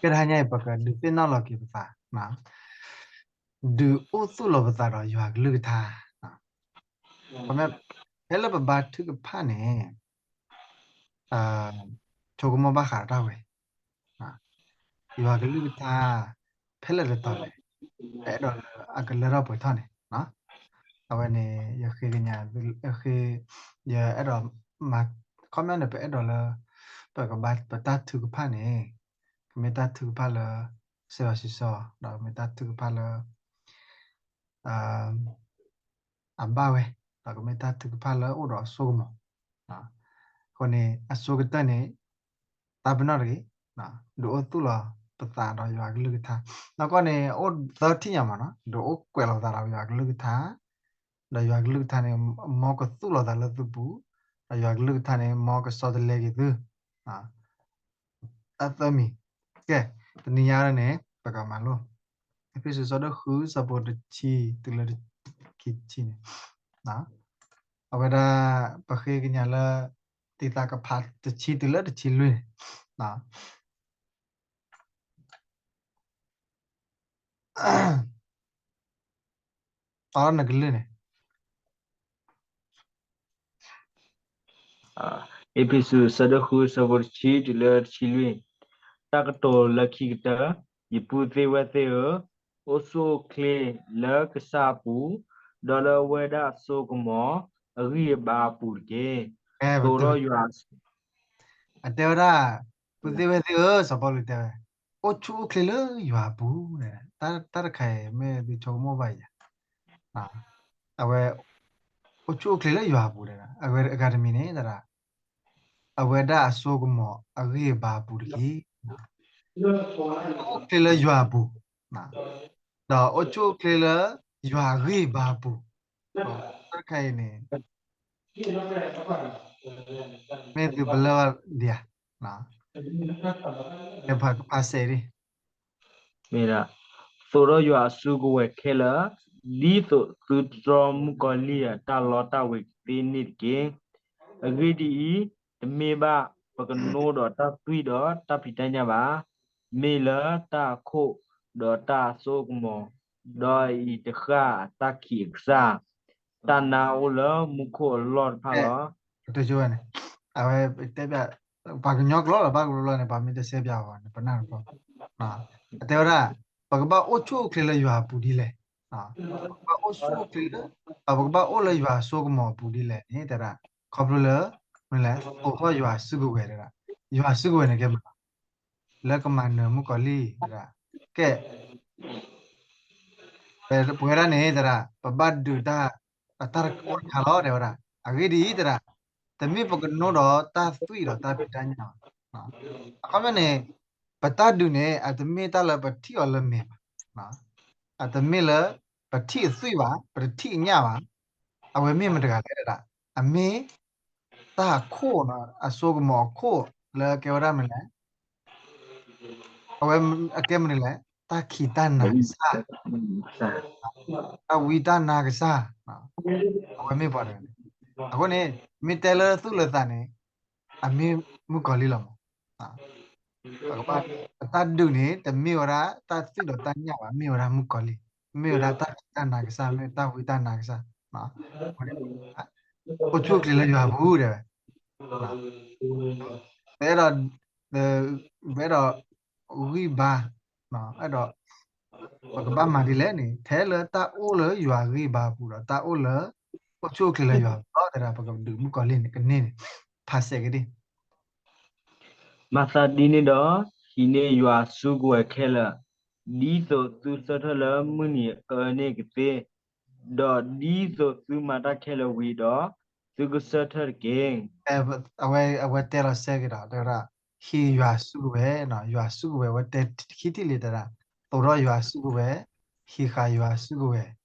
ကဲ တဟါညါအံၤ ပကဒုးသ့ၣ်နီၣ်လီၤက့ၤပသး, ဒုးအိၣ်သူၣ်လီၤပသးဒီးယွၤကလုၢ်ကထါ, ဖဲလၢပဘါထုကဖၣ်န့ၣ် ဆိကမိၣ်ဘၣ်ဃးတၢ်ဝဲ ယွၤကလုၢ်ကထါ ဖဲလဲၣ်တတီၤလဲၣ်, ပအဲၣ်ဒိးလၢအကလၢထီၣ်ပှဲၤထီၣ်န့ၣ်, အဝဲန့ၣ် ယဃ့ကညး, ယအဲၣ်ဒိး ခီပညီန့ၣ် ပအဲၣ်ဒိးလၢ ပကဘါပတၢ်ထုကဖၣ်န့ၣ် ကမ့ၢ်တၢ်ထုကဖၣ်လၢ စဲးလီၤစံးဆၢ, ဒီးကမ့ၢ်တၢ်ထုကဖၣ်လၢ အဘၣ်ဝဲ, ဒီးကမ့ၢ်တၢ်ထုကဖၣ်လၢအိၣ်ဒီးအစိကမီၤ, အဃိန့ၣ် အဆိကတၢၢ်န့ၣ် တၢ်ပနီၣ်တဂ့ၤ, ဒုးအိၣ်သူၣ်လီၤပသးဒီးယွၤကလုၢ်ကထါ, နီၢ်ကီၢ်န့ၣ် အိၣ်သၢထံၣ်ညါမးနီၤ, ဒုးအိၣ်ကွဲးလီၤသးဒီးယွၤကလုၢ်ကထါ, ဒီးယွၤကလုၢ်ကထါန့ၣ် မ်ကသူၣ်လီၤသးလၢသုပူၤ, ဒီးယွၤကလုၢ်ကထါန့ၣ် မ်ကဆီတလဲက့ၤသု အသၢမံၤ, ကဲ, တနံၤညါန့ၣ် ပကမၤလိ အ့းဖ့းစူး အဆၢဒိၣ်ဃု အဆၢဖိတဆံ တုၤလၢခံဆံန့ၣ်, အဝဲဒၣ် ပဃ့ကညးလၢ သံသးကဖးတဆံတုၤလၢတဆံလွံၢ်န့ၣ်, အနကလုၢ်န့ၣ် အ့းဖ့းစူး အဆၢဒိၣ်ဃု အဆၢဖိတဆံတုၤလၢတဆံလွံၢ်, တၢ်ကတိၤလၢခံကတၢၢ်, ယပုၢ်သ့ၣ်ဝဲၢ်သ့ၣ်ဧၢ, အိၣ်ဆူၣ်အိၣ်ချ့လၢကစၢ်အပူၤ, ဒီးလၢအဝဲဒၣ်အစိကမီၤ အဂံၢ်အဘါအပူၤတက့ၢ်. သိးဒီးယွၤ အတဲဝဲဒၣ်, ပုၢ်သ့ၣ်ဝဲၢ်သ့ၣ်ဧၢ, စီၤပီလူးတဲဝဲ, အိၣ်ဆူၣ်အိၣ်ချ့လၢယွၤအပူၤ, တၢ်တခါအံၤ မ့ၢ်သုဆိကမိၣ်ဘၣ်ယၤ, အဝဲ အိၣ်ဆူၣ်အိၣ်ချ့လၢယွၤအပူၤ, အဂၤတမံၤန့ၣ် သရၣ်, အဝဲဒၣ်အစိကမီၤအဂံၢ်အဘါအပူၤတက့ၢ်. အိၣ်ဆူၣ်အိၣ်ချ့လၢယွၤအပူၤ, ဒီးအိၣ်ဆူၣ်အိၣ်ချ့လၢယွၤအဂံၢ်အဘါအပူၤ, တၢ်တခါအံၤန့ၣ် မ့ၢ်သုပလၢၢ်ဘၣ်ဒံးဧါ, ဖးစဲးဒံး မ့ၢ်ဒၣ်, သိးဒီးယွၤအစုကဝဲၤခဲလၢာ်, ဒ်သိးသုတတြီမုၣ်ကီၤလံၢ်အတၢ်လီတၢ်ဝ့ၤကသ့န့ၣ်တက့ၢ်. အဂ့ၢ်ဒ်အံၤ, တမ့ၢ်ဘၣ်ပကနိဒီးတၢ်သွံၣ်ဒီးတၢ်ဖံးတၢ်ညၣ်ဘၣ်, မ့ၢ်လၢတၢ်အခိၣ်ဒီးတၢ်အစိအကမီၤ, ဒီးအံၤတဃၣ်အတၢ်ခံးအကစၢ်, တၢ်နါအိၣ်လၢမူခိၣ်အလီၢ်တဖၣ်လီၤ. အဝဲတဲဘၣ်, ပှၤကညီကျိာ်လီၤ ဘၣ်ကဘျီဘျီန့ၣ် ပှၤမ့ၢ်တစဲးပၠးအီၤန့ၣ် ပနၢ်တပီၢ်, အတဲဝဲဒၣ်, ပကဘၣ်အိၣ်ဆူၣ်အိၣ်ချ့လၢယွၤအပူၤဒ်လဲၣ်, ပကဘၣ်အိၣ်ဆူၣ်အိၣ်ချ့လၢ, ပကဘၣ်အိၣ်လၢယွၤအစိကမီၤအပူၤဒ်လဲၣ်န့ၣ် တဲဒၣ်, ခီဖျိလၢ, မ့ၢ်လဲၣ်, သိးထီၣ်ယွၤအစုကဝဲၤတဲဒၣ်, ယွၤအစုကဝဲၤန့ၣ်ကဲမနုၤ, လၢကမၤနၢၤမုၣ်ကီၤလံၢ်တဲဒၣ်, ကဲ ပဝဲဒၣ်န့ၣ်သရၣ် ပဘၣ်ဒုးတၢ်, အတၢ်တခါလီၤတဲဝဲဒၣ်, အဂ့ၢ်ဒ်အံၤသရၣ်, တမ့ၢ်ပကနိဒီးတၢ်သွံၣ်ဒီးတၢ်ဖံးတၢ်ညၣ်ဘၣ်, အခီပညီန့ၣ်, ပတၢ်ဒုးန့ၣ် အတမ့ၢ်တၢ်လၢပထံၣ်အီၤလၢမဲာ်ဘၣ်, အတမ့ၢ်လၢ, ပထံၣ်အသွံၣ်ဘၣ် ပတထံၣ်အညၣ်ဘၣ်, အဝဲမ့ၢ်မတၤတဂၤလဲၣ်ဒၣ်, အမ့ၢ် တၢ်အခိၣ်, အစိကမီၤအခိၣ်လၢကဲဝဲဒၣ်မနုၤလဲၣ်, အဝဲအကဲမနုၤလဲၣ်, တၢ်ခံးတၢ်နၤကစၢ်, တၢ်ဝံတၢ်နါကစၢ်, အဝဲမ့ၢ်ပှၤတဂၤန့ၣ်, အဃိန့ၣ်, မ့ၢ်တဲလၢသူၣ်လၢသးန့ၣ်, အမ့ၢ်မုၣ်ကီၤလံၢ်လီၤမး, ပတၢ်ဒုးန့ၣ် တမ့ၢ်ဝဲဒၣ်တၢ်သွံၣ်ဒီးတၢ်ညၣ်ဘၣ်, မ့ၢ်ဝဲဒၣ်မုၣ်ကီၤလံၢ်, မ့ၢ်ဝဲဒၣ်တၢ်ခံးတၢ်နၤကစၢ်, မ့ၢ်တၢ်ဝံတၢ်နါကစၢ်, အိၣ်ဆူၣ်အိၣ်ချ့လၢယွၤအပူၤတဲဝဲ, ပအဲၣ်ဒိး, ပအဲၣ်ဒိး, ဂံၢ်ဘါ, အဲၣ်ဒိး, ပကဘၣ်မၤဒ်လဲၣ်န့ၣ် ထဲလၢတၢ်အိၣ်လၢယွၤအဂံၢ်ဘါအပူၤဒီး တၢ်အိၣ်လၢ, အိၣ်ဆူၣ်အိၣ်ချ့လၢယွၤအပူၤလီၤ, တဲဒၣ်ပကဒုးမုၣ်ကီၤလံၢ်န့ၣ် ကန့ၢ်န့ၣ်, ဖးစဲးက့ၤဒံး မၤသးဒ်န့ၣ်ဒီး, ဟံးန့ၢ်ယွၤအစုကဝဲၤခဲလၢာ်, ဒ်သိးသုဆၢထၢၣ်လၢမုၢ်နံၤအအၢန့ၣ်ကသ့, ဒီးဒ်သိးသုမၤတၢ်ခဲလၢာ်ဝံၤဒီး, သုကဆၢထၢၣ်တက့ၢ်. အဝဲ, အဝဲတဲလီၤစဲက့ၤဒီး တဲဝဲဒၣ်, ဟံးယွၤအစုကဝဲၤ, ယွၤအစုကဝဲၤ အဝဲတဲခံထံၣ်လံတဲဒၣ်, သိးထီၣ်ယွၤအစုကဝဲၤ, ဟံးဃာ်ယွၤအစုကဝဲၤ,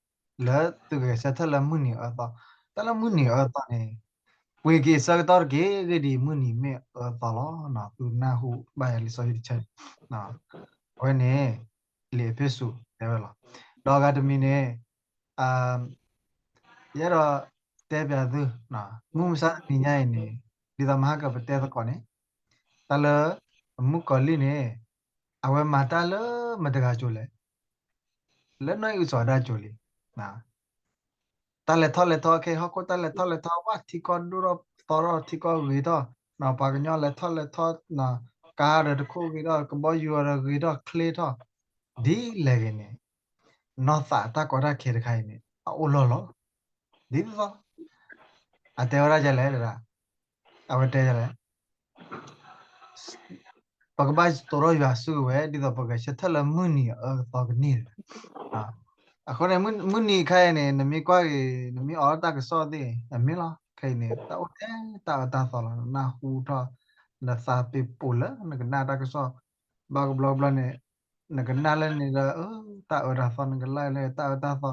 လၢသုကဂဲၤဆၢထၢၣ်လၢမုၢ်နံၤအအၢအသီ, တၢ်လၢမုၢ်နံၤအအၢအသီန့ၣ်, ပှ့ၤက့ၤဆၢကတီၢ်တက့ၢ်, ဂ့ၢ်ဒ်အံၤမုၢ်နံၤမ့ၢ်အအၢအသီလီၤ, သုနၢ်ဟူဘၣ်ယၤလံာ်စီဆှံတဆၢန့ၣ်, အဝဲန့ၣ်, လံာ်အ့းဖ့းစူးတဲဝဲလီၤ, ဒီးအဂၤတမံၤန့ၣ်, ယအဲၣ်ဒိးတဲပျးသု, မုၢ်မဆါတနံၤညါအံၤန့ၣ် ဒ်သိးမဟါကပတဲသကိးန့ၣ်, တၢ်လၢ မုၣ်ကီၤလံၢ်န့ၣ် အဝဲမၤတၢ်လၢမတဂၤကၠိလဲၣ်, လၢနီၢ်အံၣ်အုစီၤဒၣ်ကၠိလံ. တၢ်လဲၤထီၣ်လဲၤထီ ခဲအံၤဟီၣ်ခိၣ်တၢ်လဲၤထီၣ်လဲၤထီ ဝဲထံကီၢ်ဒိၣ်ထီၣ်သီထီၣ် ထံကီၢ်ဂ့ၤထီၣ်, ပှၤကညီလဲၤထီၣ်လဲၤထီ, ကါဒီးတခိၣ်ဂ့ၤထီၣ် ကဘီယူၤဒီးဂ့ၤထီၣ်ချ့ထီၣ်, ဒ်လဲၣ်ဂ့ၤန့ၣ် နီၢ်သးအတၢ်ကီတၢ်ခဲတခါအံၤန့ၣ် အအိၣ်လီၢ်လီၤ. ဒ်သိး အတဲဝဲဒၣ်ဒ်လဲၣ်တဒၣ်, အဝဲတဲဒ်လဲၣ် ပကဘၣ်သိးထီၣ်ယွၤစုကဝဲၤ ဒ်သိးပကဆၢထၢၣ်လၢမုၢ်နံၤအအၢအသီကန့ၢ်လီၤ. အဃိန့ၣ် မုၢ်နံၤခဲအံၤန့ၣ် နမ့ၢ်ကွၢ်ဂ့ၤ နမ့ၢ်အိးထီၣ်တၢ်ကစီၣ်သ့ၣ် အမ့ၢ်လီၤ. ခဲအံၤန့ၣ် တၢ်အိၣ်ထဲတၢ်အၢတၢ်သီလီၤ. နနၢ်ဟူထီၣ် နသးပ့ၤပိာ်လၢနကနၣ်တၢ်ကစီၣ် ဘၣ်ကဘျီကဘျီန့ၣ် နကနၣ်လၢန့ၣ်ဒီး တၢ်အၢတၢ်သီ နကနၣ်လၢတၢ်အၢတၢ်သီ,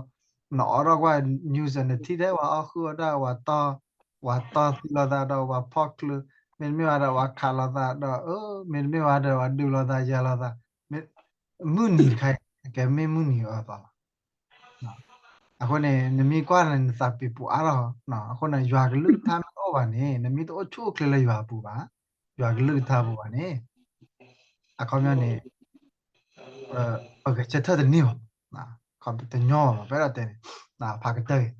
နအိးထီၣ်ကွၢ် news နထံၣ်ထဲပှၤအီၣ်ဃုာ်အီၣ်တၢ် ပှၤတီၢ်သံလိာ်သးဒီး ပှၤဖီၣ်ချုး, မ့တမ့ၢ်ဘၣ်ဒီး ပှၤခးလိာ်သးဒီး မ့တမ့ၢ်ဘၣ်ဒီး ပှၤဒုးလိာ်သးယၤလိာ်သး, မုၢ်နံၤတခါအံၤ ကဲမ့ၢ်မုၢ်နံၤအအၢအသီလီၤ. အဃိန့ၣ် နမ့ၢ်ကွၢ်န့ၣ် နသးပ့ၤပိာ်အါထီၣ်, အဃိန့ၣ် ယွၤကလုၢ်ကထါမ့ၢ်တအိၣ်ဘၣ်န့ၣ် နမ့ၢ်တအိၣ်ဆူၣ်အိၣ်ချ့လၢယွၤအပူၤဘၣ်, ယွၤကလုၢ်ကထါအပူၤဘၣ်န့ၣ် အခီပညီန့ၣ် ပကဆၢထၢၣ်တန့ၢ်ဘၣ်, တညီဘၣ် ပအဲၣ်ဒိးတဲန့ၣ် ဖးကတၢၢ်ဂ့ၤ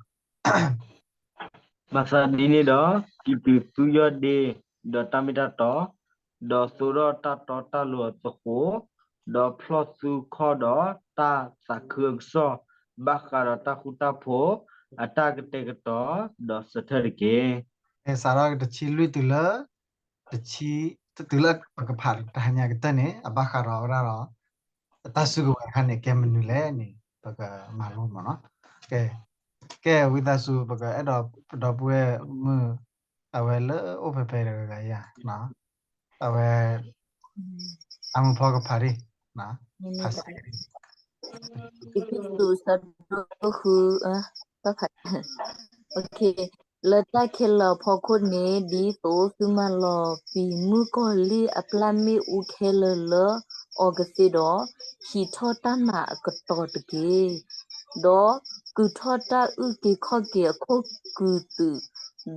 ဘၣ်ဆၣ်ဒ်န့ၣ်ဒီး ကံၢ်တူာ်သူယီၢ်ဒ့ ဒီးတၢ်မ့ၢ်တၢ်တီ, ဒီးသိးထီၣ်တၢ်တီတၢ်လိၤအသဃိ, ဒီးဖျီၣ်သူခီၣ်ဒီးတၢ်သးခုအကစီၣ်, ဘၣ်ဃးဒီးတၢ်ဃူတၢ်ဖိး အတၢ်ကတဲာ်ကတီၤ, ဒီးစးထၢၣ်တက့ၢ်. စးထီၣ်တဆံလွံၢ်တုၤလၢ တဆံ တုၤလၢပကဖးတဟါညါကတၢၢ်န့ၣ် အဘၣ်ဃးဒီးဝဲဒၣ်ဒီး တၢ်စုကဝဲၤတခါန့ၣ် ကဲမနုၤလဲၣ်န့ၣ် ပကမၤလိမ့ၢ်နီၤ. ကဲ ကဲဝံသးစူၤ ပကအဲၣ်ဒိး ဒီပုၢ်ဝဲၢ်မုၣ် အဝဲလၢအိၣ်ဖဲဖဲတဂၤဂၤဧါ, အဝဲ အမုၢ်ဖီကဖးဒံး ဖးစးကဒံး အ့းဖ့းစူး အဆၢဒိၣ်ဃု ဘၣ်ဖး လၢတၢ်ခဲလၢာ်အဖီခိၣ်န့ၣ် ဒ်သိးသုမၤလီၤပံာ်မုၣ်ကီၤလံၢ်အပျၢ်မ့ၣ်အူခဲလၢာ်လၢအီၤကသ့ဒီး, ဟံးထီၣ်တၢ်မၤအကတီၤတက့ၢ်. ဒီးကုာ်ထီၣ်တၢ်အုၣ်က့ၤခီၣ်က့ၤအခိၣ်ကုာ်သုး,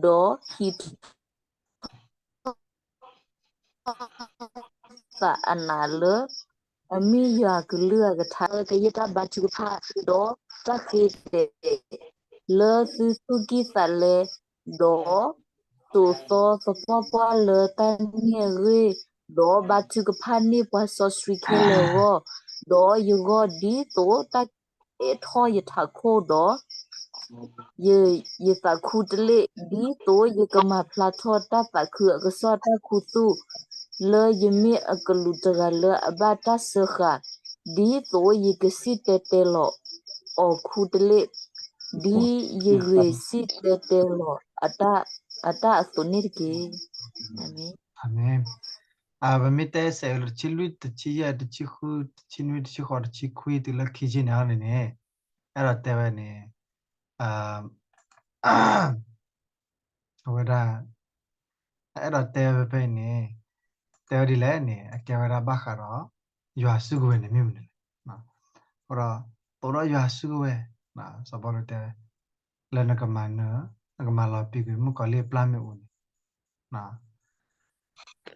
ဒီးဟံးထီၣ် သးအနးလၢ အမ့ၢ်ယွၤကလုၢ်အကထါ ကယဲၢ်တၢ်ဘါထုကဖၣ် ဒီးတၢ်ဃ့တဲာ် လၢသုသူၣ်ကံၢ်သးလဲ, ဒီးသိးသီသပှၢ်ပှၢ်လၢတၢ်န့ၣ်အဂ့ၢ်, ဒီးဘါထုကဖၣ်န့ၢ်ပှၤစီဆှံခဲလၢာ်အဂီၢ်, ဒီးယဂီၢ်ဒ်သိးတၢ် အဲၣ်ထီၣ်ယထးခိၣ်ဒီး ယသးခူတလ့ၢ်, ဒ်သိးယကမၤဖျါထီၣ်တၢ်သးခုအကစီၣ်တၢ်ခူသူၣ်, လၢယမ့ၢ်အကလူးတဂၤလၢအဘၣ်တၢ်စၢဃာ်, ဒ်သိးယကစံၣ်တဲၤတဲလီၤအီၤခူတလ့ၢ်, ဒ်ယဂ့ၤစံၣ်တဲၤတဲလီၤအတၢ်အသိးန့ၣ်တက့ၢ်. အၤမ့ၣ်. ပမ့ၢ်တဲစဲးအလီၤ တဆံလွံၢ်, တဆံယဲၢ်, တဆံဃု, တဆံနွံ, တဆံဃိး, တဆံခွံ တုၤလၢခံဆံန့ၣ်န့ၣ်, အဲၣ်ဒိးတဲဝဲန့ၣ် အဝဲဒၣ် အအဲၣ်ဒိးတဲဝဲဖဲအံၤန့ၣ် တဲဝဲဒ်လဲၣ်န့ၣ် အကဲဝဲဒၣ်ဘၣ်ဃးဒီး ယွၤစုကဝဲၤန့ၣ်မ့ၢ်မနုၤလဲၣ်. အဃိဒီး သိးဒီးယွၤစုကဝဲၤ စီၤပီလူးတဲဝဲ လၢနကမၤနၢၤ နကမၤလီၤပံာ်ကွံာ်မုၣ်ကီၤလံၢ်အပျၢ်မ့ၣ်အူန့ၣ်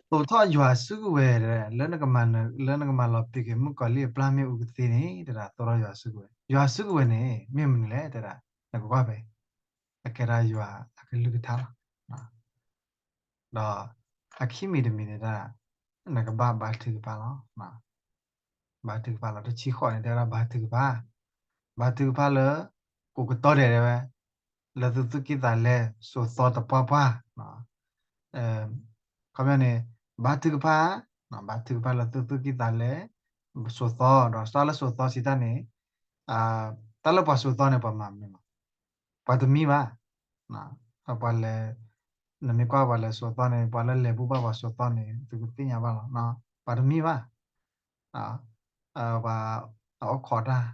သိးထီၣ်ယွၤစုကဝဲၤ လၢနကမၤနၢၤ လၢနကမၤလီၤပံာ်ကွံာ်မုၣ်ကီၤလံၢ်အပျၢ်မ့ၣ်အူကသ့န့ၣ် တဲဒၣ်သိးထီၣ်ယွၤစုကဝဲၤ. ယွၤစုကဝဲၤန့ၣ် မ့ၢ်မနုၤလဲၣ်တဲဒၣ် နကကွၢ်ဖဲ အကဲဒၣ်ယွၤအကလုၢ်ကထါလီၤ. ဒီးအခံမံၤတမံၤန့ၣ်ဒၣ် နကဘၣ်ဘါထုကဖၣ်လီၤ. ဘါထုကဖၣ်လီၤ. တဆံဃိးန့ၣ် တဲဝဲဒၣ်ဘါထုကဖၣ်, ဘါထုကဖၣ်လၢ ကိးကတီၢ်ဒဲးတဲဝဲ လၢသုသူၣ်ကံၢ်သးလဲ စိာ်သီတပှၢ်ပှၢ် ခီပညီန့ၣ် ဘါထုကဖၣ်, ဘါထုကဖၣ်လၢသုသူၣ်ကံၢ်သးလဲ စိာ်သီ ဒီးစးလၢစိာ်သီစံးတၢ်န့ၣ် တၢ်လၢပှၤစိာ်သီန့ၣ် ပှၤမၤမနုၤလီၤ. ပှၤတမံဘၣ်. ပှၤလဲၤ နမ့ၢ်ကွၢ်ပှၤလဲၤစိာ်သီန့ၣ် ပှၤလၢလဲၤဘူၣ်ဘၣ်ပှၤစိာ်သီန့ၣ် သုကသ့ၣ်ညါဘၣ်လီၤ. ပှၤတမံဘၣ်. ပှၤအအိၣ်ခိးတၢ်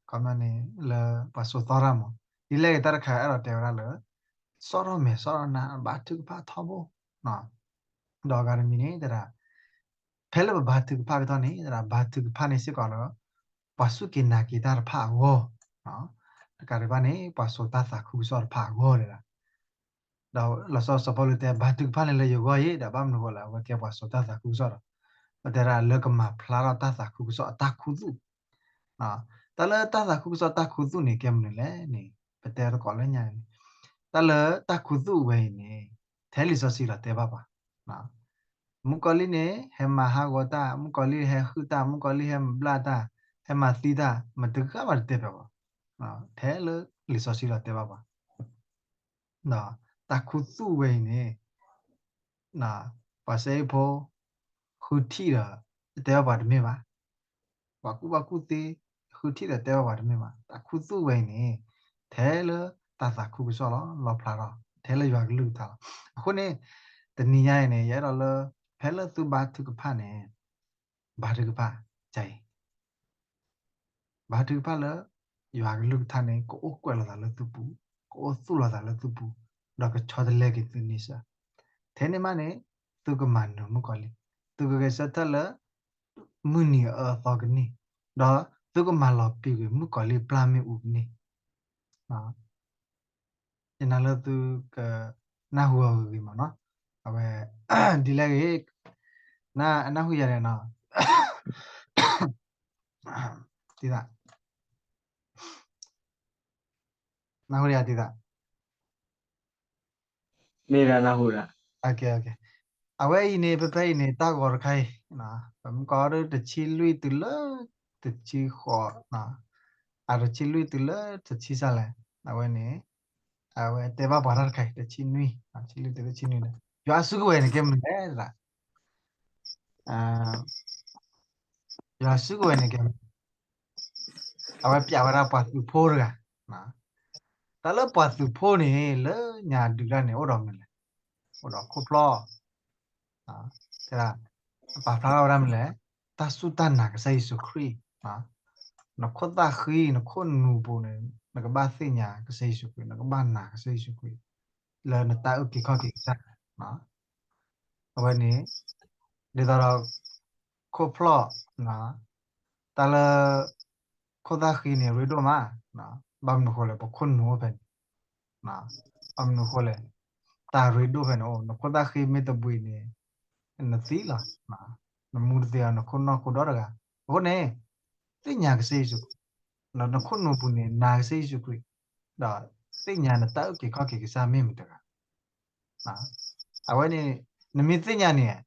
ခီပညီန့ၣ် လၢပှၤစိာ်သီတၢ်မး ဒ်လဲၣ်ဂ့ၤတၢ်တခါအဲၣ်ဒိးတဲဝဲဒၣ်လၢ စီၣ်ထီၣ်မဲာ်စီၣ်ထီၣ်နါ ဘါထုကဖၣ်ထီဘိ ဒီးအဂၤတမံၤန့ၣ် တဲဒၣ် ဖဲလၢပဘါထုကဖၣ်ကတီၢ်န့ၣ် တဲဒၣ် ဘါထုကဖၣ်န့ၣ်စ့ၢ်ကီးလၢ ပှၤစူၢ်က့ၤနာ်က့ၤတၢ်တဖၣ်အဂီၢ်, တကးဒံးဘၣ်န့ၣ် ပှၤစိာ်တၢ်သးခုကစီၣ်တဖၣ်အဂီၢ်တဲဒၣ် ဒီးလီၤဆီစီၤပီလူးတဲ ဘါထုကဖၣ်န့ၣ်လၢယဂီၢ်အံၤ ဒီးဘၣ်မနုၤအဃိလဲၣ် အဝဲကဲပှၤစိာ်တၢ်သးခုကစီၣ်ဒီး ပတဲဒၣ်လၢကမၤဖျါထီၣ်တၢ်သးခုကစီၣ်အတၢ်ခူသူၣ် တၢ်လၢတၢ်သးခုကစီၣ်တၢ်ခူသူၣ်န့ၣ် ကဲမနုၤလဲၣ်န့ၣ် ပတဲသကိးလၢညါန့ၣ် တၢ်လၢတၢ်ခူသူၣ်ဝဲအံၤန့ၣ် ထဲလံာ်စီဆှံလီၤတဲဘၣ်ပှၤ မုၣ်ကီၤလံၢ်န့ၣ် ဟဲမၤဟးဂီၤတၢ်, မုၣ်ကီၤလံၢ်ဟဲဟုၣ်တၢ်, မုၣ်ကီၤလံၢ်ဟဲမၤဘျၣ်တၢ်, ဟဲမၤသံတၢ်, မတဂၤမးတတဲပၢၤဘၣ်. ထဲလၢလံာ်စီဆှံလီၤတဲဘၣ်ပှၤ တၢ်ခူသူၣ်ဝဲအံၤန့ၣ် ပှၤစဲအ့ၣ်ဖိ ဃုထံၣ်ဒီး တဲဘၣ်ပှၤတမ့ၢ်ဘၣ်. ပှၤကူၣ်ဘၣ်ကူၣ်သ့ ဃုထံၣ်ဒီး တဲဘၣ်ပှၤတမ့ၢ်ဘၣ်. တၢ်ခူသူၣ်ဝဲအံၤန့ၣ် ထဲလၢတၢ်သးခုကစီၣ်လီၤ လီၣ်ဖျါထီၣ် ထဲလၢယွၤကလုၢ်ကထါလီၤ. အဃိန့ၣ် တနံၤညါအံၤန့ၣ် ယအဲၣ်ဒိးလၢ ဖဲလၢသုဘါထုကဖၣ်န့ၣ် ဘါထုကဖၣ် ကအံၤ ဘါထုကဖၣ်လၢ ယွၤကလုၢ်ကထါန့ၣ် ကအိၣ်ကွဲးလိာ်သးလၢသုပူၤ, ကအိၣ်သူၣ်လီၤသးလၢသုပူၤ, ဒီးကဆီတလဲက့ၤသုန့ဆၢၣ်. ထဲန့ၣ်မးန့ၣ် သုကမၤနၢၤမုၣ်ကီၤလံၢ်, သုကဂဲၤဆၢထၢၣ်လၢ မုၢ်နံၤအအၢအသီကန့ၢ်, ဒီးသုကမၤလီၤပံာ်ကွံာ်မုၣ်ကီၤလံၢ်ပျၢ်မ့ၣ်အူကန့ၢ် ယနာ်လၢသုက နၢ်ဟူအီၤဂ့ၤဂ့ၤမးနီၤ. အဝဲ ဒ်လဲၣ်ဂ့ၤ နၢ်ဟူယၤန့ၣ်နီၤ တံသး နၢ်ဟူယၤတံသး မ့ၢ်ဒၣ်နၢ်ဟူဒၣ် အဝဲအံၤန့ၣ် ဖဲဖဲအံၤန့ၣ် တၢ်ဂီၤတခါအံၤ ပမ့ၢ်ကွၢ်ဒီး တဆံလွံၢ်တုၤလၢ တဆံဃိး အတဆံလွံၢ်တုၤလၢတဆံစၢ်လဲၣ် အဝဲန့ၣ် အဝဲတဲဘၣ်ပှၤတၢ်တခါအံၤ တဆံနွံ တဆံလွံၢ်တုၤလၢတဆံနွံန့ၣ် ယွၤအစုကဝဲၤန့ၣ်ကဲမနုၤလဲၣ် ယွၤအစုကဝဲၤန့ၣ်ကဲ အဝဲပျးဝဲဒၣ်ပှၤသုးဖိတဂၤ တၢ်လၢပှၤသုးဖိန့ၣ် လၢညါဒုးတၢ်န့ၣ် အိၣ်ဒီးမနုၤလဲၣ် အိၣ်ဒီးခိၣ်ဖျီၣ် တဲဒၣ် ပာ်ဖျါထီၣ်ဝဲဒၣ်မနုၤလဲၣ် တၢ်စူၢ်တၢ်နာ်ကစၢ်ယ့ၣ်ၡူးခရံာ် နခိၣ်သၣ်ဃံ နခိၣ်နူာ်ပူၤန့ၣ် နကဘၣ်သ့ၣ်ညါကစၢ်ယ့ၣ်ၡူးခရံာ် နကဘၣ်နာ်ကစၢ်ယ့ၣ်ၡူးခရံာ် လၢနတၢ်အုၣ်က့ၤခီၣ်က့ၤကစၢ် အဝဲန့ၣ် ဒ်သိးဒီး ခိၣ်ဖျီၣ် တၢ်လၢ ခိၣ်သၣ်ဃံန့ၣ် ရ့ဒိၣ်မး ဘၣ်မနုၤဃိလဲၣ် ပခိၣ်နူာ်အိၣ်ဖဲန့ၣ် ဘၣ်မနုၤဃိလဲၣ် တၢ်ရ့ဒိၣ်ဖဲန့ၣ်အိၣ် နခိၣ်သၣ်ဃံမ့ၢ်တဘှံးန့ၣ် နသံလီၤ နမူတသ့အီၤ နခိၣ်နီၢ်ခိၣ်ဒီတဂၤ အဃိန့ၣ် သ့ၣ်ညါကစၢ်ယ့ၣ်ၡူး နခိၣ်နူာ်ပူၤန့ၣ် နာ်ကစၢ်ယ့ၣ်ၡူးခရံာ် ဒီးသ့ၣ်ညါနတၢ်အုၣ်က့ၤခီၣ်က့ၤကစၢ်မ့ၢ်မတၤတဂၤ အဝဲန့ၣ် နမ့ၢ်သ့ၣ်ညါန့ၣ်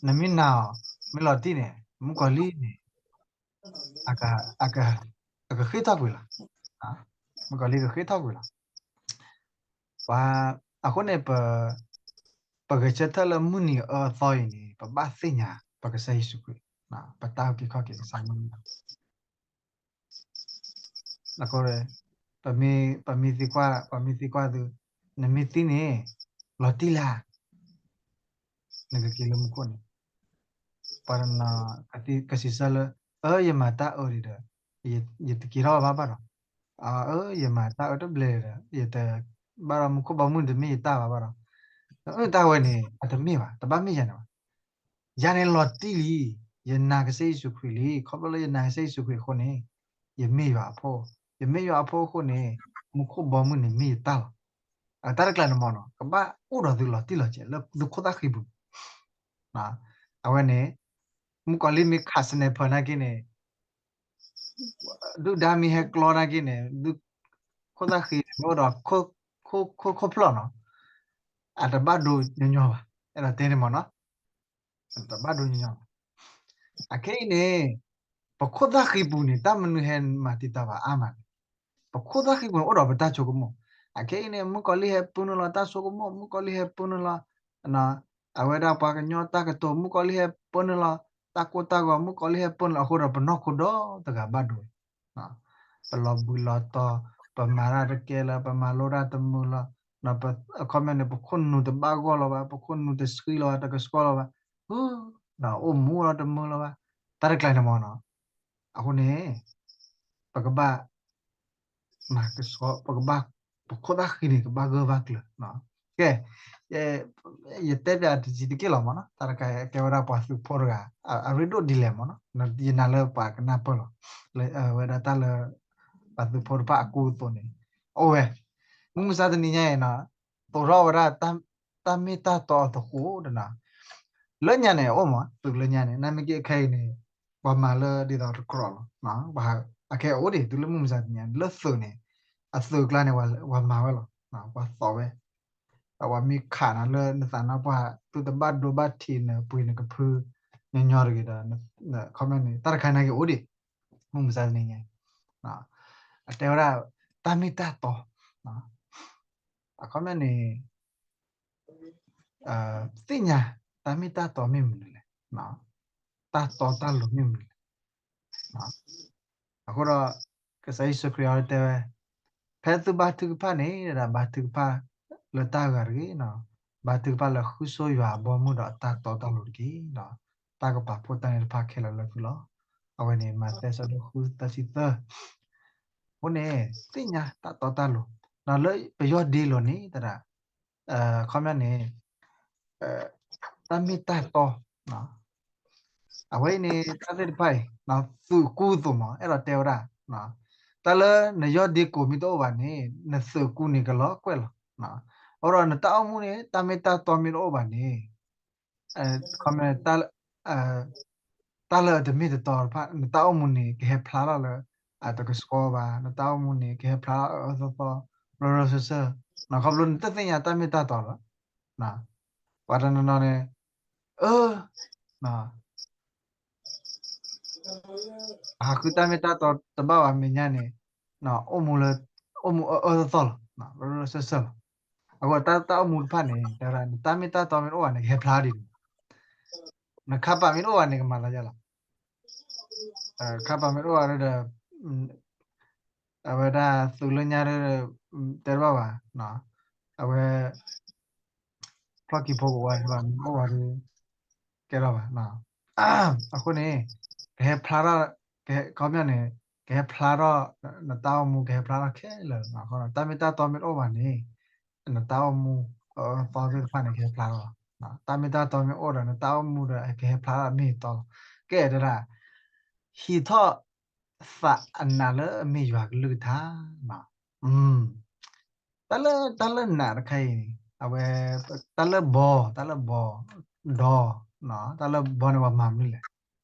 နမ့ၢ်နာ်အီၤ မ့ၢ်လီၤတံၢ်န့ၣ် မုၣ်ကီၤလံၢ်န့ၣ် အကဃ့ၢ်ထီၣ်ကွံာ်လီၤ မုၣ်ကီၤလံၢ်ကဃ့ၢ်ထီၣ်ကွံာ်လီၤ ပှၤ အဃိန့ၣ် ပ ပဂဲၤဆၢထၢၣ်လၢမုၢ်နံၤအအၢအသီအံၤန့ၣ် ပဘၣ်သ့ၣ်ညါ ပကစၢ်ယ့ၣ်ၡူးခရံာ် ပတၢ်အုၣ်က့ၤခီၣ်က့ၤကစၢ်မ့ၢ်မတၤ အဃိ ပမ့ၢ် ပမ့ၢ်သံကွၢ် ပမ့ၢ်သံကွၢ်သု နမ့ၢ်သံန့ၣ် လီၤတံၢ်လၢ နကက့ၤလၢမူခိၣ်န့ၣ် ပှၤတနီၤ ကစံးဆၢလၢ အၢ ယမၤတၢ်အၢဒံးဒီး ယတက့ၤထီၣ်ဘၣ်ဘၣ်ဒီး အၢ ယမၤတၢ်အၢတဘျဲၣ်ဒီး ယတဘၣ်ဒီးမူခိၣ်ဘီမုၢ်န့ၣ် တမ့ၢ်ယတၢ်ဘၣ်ဘၣ်ဒီး တၢ်ဝဲန့ၣ် အတမ့ၢ်ဘၣ် တဘၣ်မ့ၢ်ယၤန့ၣ်ဘၣ် ယၤန့ၣ်လီၤတံၢ်လံ ယနာ်ကစၢ်ယ့ၣ်ၡူးခရံာ်လံ ခီဖျိလၢယနာ်ကစၢ်ယ့ၣ်ၡူးခရံာ်အဃိန့ၣ် ယမ့ၢ်ယွၤအဖိ ယမ့ၢ်ယွၤအဖိအဃိန့ၣ် မူခိၣ်ဘီမုၢ်န့ၣ်မ့ၢ်ယတၢ်လီၤ အတၢ်တကျါန့ၣ်မ့ၢ်နီၤ ကဘၣ်အိၣ်ဒီးသုလီၤတံၢ်လီၤဆဲးလၢသုခိၣ်သၣ်ဃံပူၤ အဝဲန့ၣ် မုၣ်ကီၤလံၢ်မ့ၢ်ခး sniper နာ်က့န့ၣ် ဒုၣ်ဒါမ့ၢ်ဟဲကျီနာ်က့န့ၣ် ခိၣ်သၣ်ဃံန့ၣ် မ့ၢ်အိၣ်ဒီး ခိၣ်ဖျီၣ်နီၤ အတဘၣ်ဒိညီညီဘၣ် အဲၣ်ဒိးတဲန့ၣ်မ့ၢ်နီၤ တဘၣ်ဒိညီညီဘၣ် အခဲအံၤန့ၣ် ပခိၣ်သၣ်ဃံပူၤန့ၣ် တၢ်မနုၤဟဲမၤတံာ်တာ်ဘၣ်အါမးလဲၣ် ပခိၣ်သၣ်ဃံပူၤန့ၣ် အိၣ်ဒီးပတၢ်ဆိကမိၣ် အခဲအံၤန့ၣ် မုၣ်ကီၤလံၢ်ဟဲပၢနုာ်လီၤတၢ်ဆိကမိၣ် မုၣ်ကီၤလံၢ်ဟဲပၢနုာ်လီၤ အဝဲဒၣ်ပှၤကညီတၢ်ကတိၤ မုၣ်ကီၤလံၢ်ဟဲပၢနုာ်လီၤ တၢ်ကိၢ်တၢ်ဂီၤ မုၣ်ကီၤလံၢ်ဟဲပၢနုာ်လီၤ အဃိဒီးပနီၢ်ခိဒီတဂၤဘၣ်ဒိ ပလီၤဘှံးလီၤတီၤ ပမၤတၢ်တကဲလၢၤ ပမၤလိတၢ်တမုာ်လီၤ အခီပညီန့ၣ် ပခိၣ်နူာ်တဘၣ်ဂီၢ်လီၤဘၣ် ပခိၣ်နူာ်တဆှံလီၤဘၣ် တကဆှီလီၤဘၣ် အိၣ်မူလီၤတမုာ်လီၤဘၣ် တၢ်တကျါန့ၣ်မ့ၢ်နီၤ အဃိန့ၣ် ပကဘၣ် မၤကဆှီ ပကဘၣ် ပခိၣ်သၣ်ဃံန့ၣ် ကဘၣ်ဂၢၢ်ဘၣ်ကျၢၤ ကဲ ယတဲပျးတစံးတက့ၢ်လီၤမ့ၢ်နီၤ တၢ်တခါကဲဝဲဒၣ်ပှၤသုးဖိတဂၤ အရ့ဒိၣ်ဒ်လဲၣ်မ့ၢ်နီၤ ယနာ်လၢပှၤကနၢ်ပၢၢ်လီၤ လၢဝဲဒၣ်တၢ်လၢ ပှၤသုးဖိတဖၣ်အကူအသိးန့ၣ် အိၣ်ဝဲ မုၢ်မဆါတနံၤညါအံၤနီၤ သိၣ်ထီၣ်ဝဲဒၣ် တၢ်မ့ၢ်တၢ်တီအသဃိတနီၤ, လၢညါန့ၣ် အအိၣ်မး သုးလၢညါန့ၣ် နမ့ၢ်က့ၤခဲအံၤန့ၣ် ပှၤမၤလၢဒ်သိးတကြၢးလီၤ, အခဲအံၤအိၣ်ဒံး သုလၢမုၢ်မဆါတနံၤ လၢသုးန့ၣ် အသုးကျါန့ၣ် ပှၤမၤဝဲလီၤ, ပှၤသိးဝဲ ဒီးပှၤမ့ၢ်ခးနၤလၢနသးနါပှၢ် သုတဘၣ်ဒိဘၣ်ထံးနပှ့ၤနကဖု ညီညီတဂ့ၤဒီး ခီပညီန့ၣ် တၢ်တခါနာ်က့အိၣ်ဒံး မုၢ်မဆါတနံၤညါ အတဲဝဲဒၣ် တၢ်မ့ၢ်တၢ်တီ အခီပညီန့ၣ် သ့ၣ်ညါ တၢ်မ့ၢ်တၢ်တီမ့ၢ်မနုၤလဲၣ်, တၢ်တီတၢ်လိၤမ့ၢ်မနုၤလဲၣ်. အဃိဒီး ကစၢ်ယ့ၣ်ၡူးခရံာ်အီၤတဲဝဲ ဖဲသုဘါထုကဖၣ်န့ၣ် ဒၣ်ဘါထုကဖၣ်လၢတၢ်ဂၤတဂ့ၤ, ဘါထုကဖၣ်လၢဃုဆိယွၤအဘီအမုၢ်ဒီးအတၢ်တီတၢ်လိၤတက့ၢ်. ဒီးတၢ်ကပာ်ဖှိၣ်တၢ်န့ၣ်တဖၣ်ခဲလၢာ်လၢသုလီၤ. အဝဲန့ၣ် မးသဲ ဆၢဒိၣ်ဃု သၢဆံသၢ. အဃိန့ၣ် သ့ၣ်ညါတၢ်တီတၢ်လိၤ, ဒီးလၢပယီၢ်ဒ့လိၤန့ၣ် တဒၣ် ခီပညီန့ၣ် တၢ်မ့ၢ်တၢ်တီ အဝဲအံၤန့ၣ် တၢ်သ့ၣ်တဖၣ်အံၤ သုးကူသိးမး အဲၣ်ဒိးတဲဝဲဒၣ် တၢ်လၢနယီၢ်ဒ့ကိးမ့ၢ်တအိၣ်ဘၣ်န့ၣ် နသုးကူန့ၣ်ကလီၤကွဲၢ်လီၤ. အဃိဒီးနတၢ်အိၣ်မူန့ၣ် တၢ်မ့ၢ်တၢ်တီမ့ၢ်တအိၣ်ဘၣ်န့ၣ် ခီပညီ တၢ်လၢအတမ့ၢ်တတီတဖၣ် နတၢ်အိၣ်မူန့ၣ် ကဟဲဖျါထီၣ်လၢ အတကဆှီဘၣ်, နတၢ်အိၣ်မူန့ၣ် ကဟဲဖျါထီၣ်အၢအၢသီသီ လီၤလီၤဆၢဆၢ, ခီဖျိနတသ့ၣ်ညါတၢ်မ့ၢ်တၢ်တီလီၤ. ပှၤတနီၤနီၤန့ၣ် အၢ ဟးဃုတၢ်မ့ၢ်တၢ်တီတဘၣ်ဘၣ်မဲာ်ညါန့ၣ် အိၣ်မူလၢ အိၣ်မူအၢအၢသီသီလီၤ, လီၤလီၤဆၢဆၢလီၤ. အဃိတၢ် တၢ်အိၣ်မူတဖၣ်န့ၣ် တဲဝဲဒၣ် နတၢ်မ့ၢ်တၢ်တီမ့ၢ်တအိၣ်ဘၣ်န့ၣ် ကဟဲဖျါဒ်န့ၣ်, နခါပာ်မ့ၢ်တအိၣ်ဘၣ်န့ၣ် ကမၤသးယါလီၤ. ခါပာ်မ့ၢ်တအိၣ်ဘၣ်ဒီး အဝဲဒၣ်သုးလၢညါဒီး တဲတဘၣ်ဘၣ်, အဝဲ ဖျီၣ်ခံဖိကဝါဘၣ် မ့ၢ်အိၣ်ဘၣ်ဒီး ကဲထီၣ်ဘၣ်. အဃိန့ၣ် ကဟဲဖျါထီၣ် ခီပညီန့ၣ် ကဟဲဖျါထီၣ် နတၢ်အိၣ်မူကဟဲဖျါထီၣ်ခဲလၢာ်လီၤ. တၢ်မ့ၢ်တၢ်တီမ့ၢ်တအိၣ်ဘၣ်န့ၣ် နတၢ်အိၣ်မူအၢအၢသီသ့ၣ်တဖၣ်န့ၣ် ကဟဲဖျါထီၣ်လီၤ. တၢ်မ့ၢ်တၢ်တီမ့ၢ်အိၣ်ဒီး နတၢ်အိၣ်မူဒီးကဟဲဖျါထီၣ်မ့ၢ်တီလီၤ. ကဲတဲဒၣ် ဟံးထီၣ်သးအနးလၢအမ့ၢ်ယွၤကလုၢ်ကထါ တၢ်လၢ တၢ်လၢနးတခါအံၤန့ၣ် အဝဲ တၢ်လၢဘီ တၢ်လၢဘီ ဒီ တၢ်လၢဘီန့ၣ် ပှၤမၤမနုၤလဲၣ်,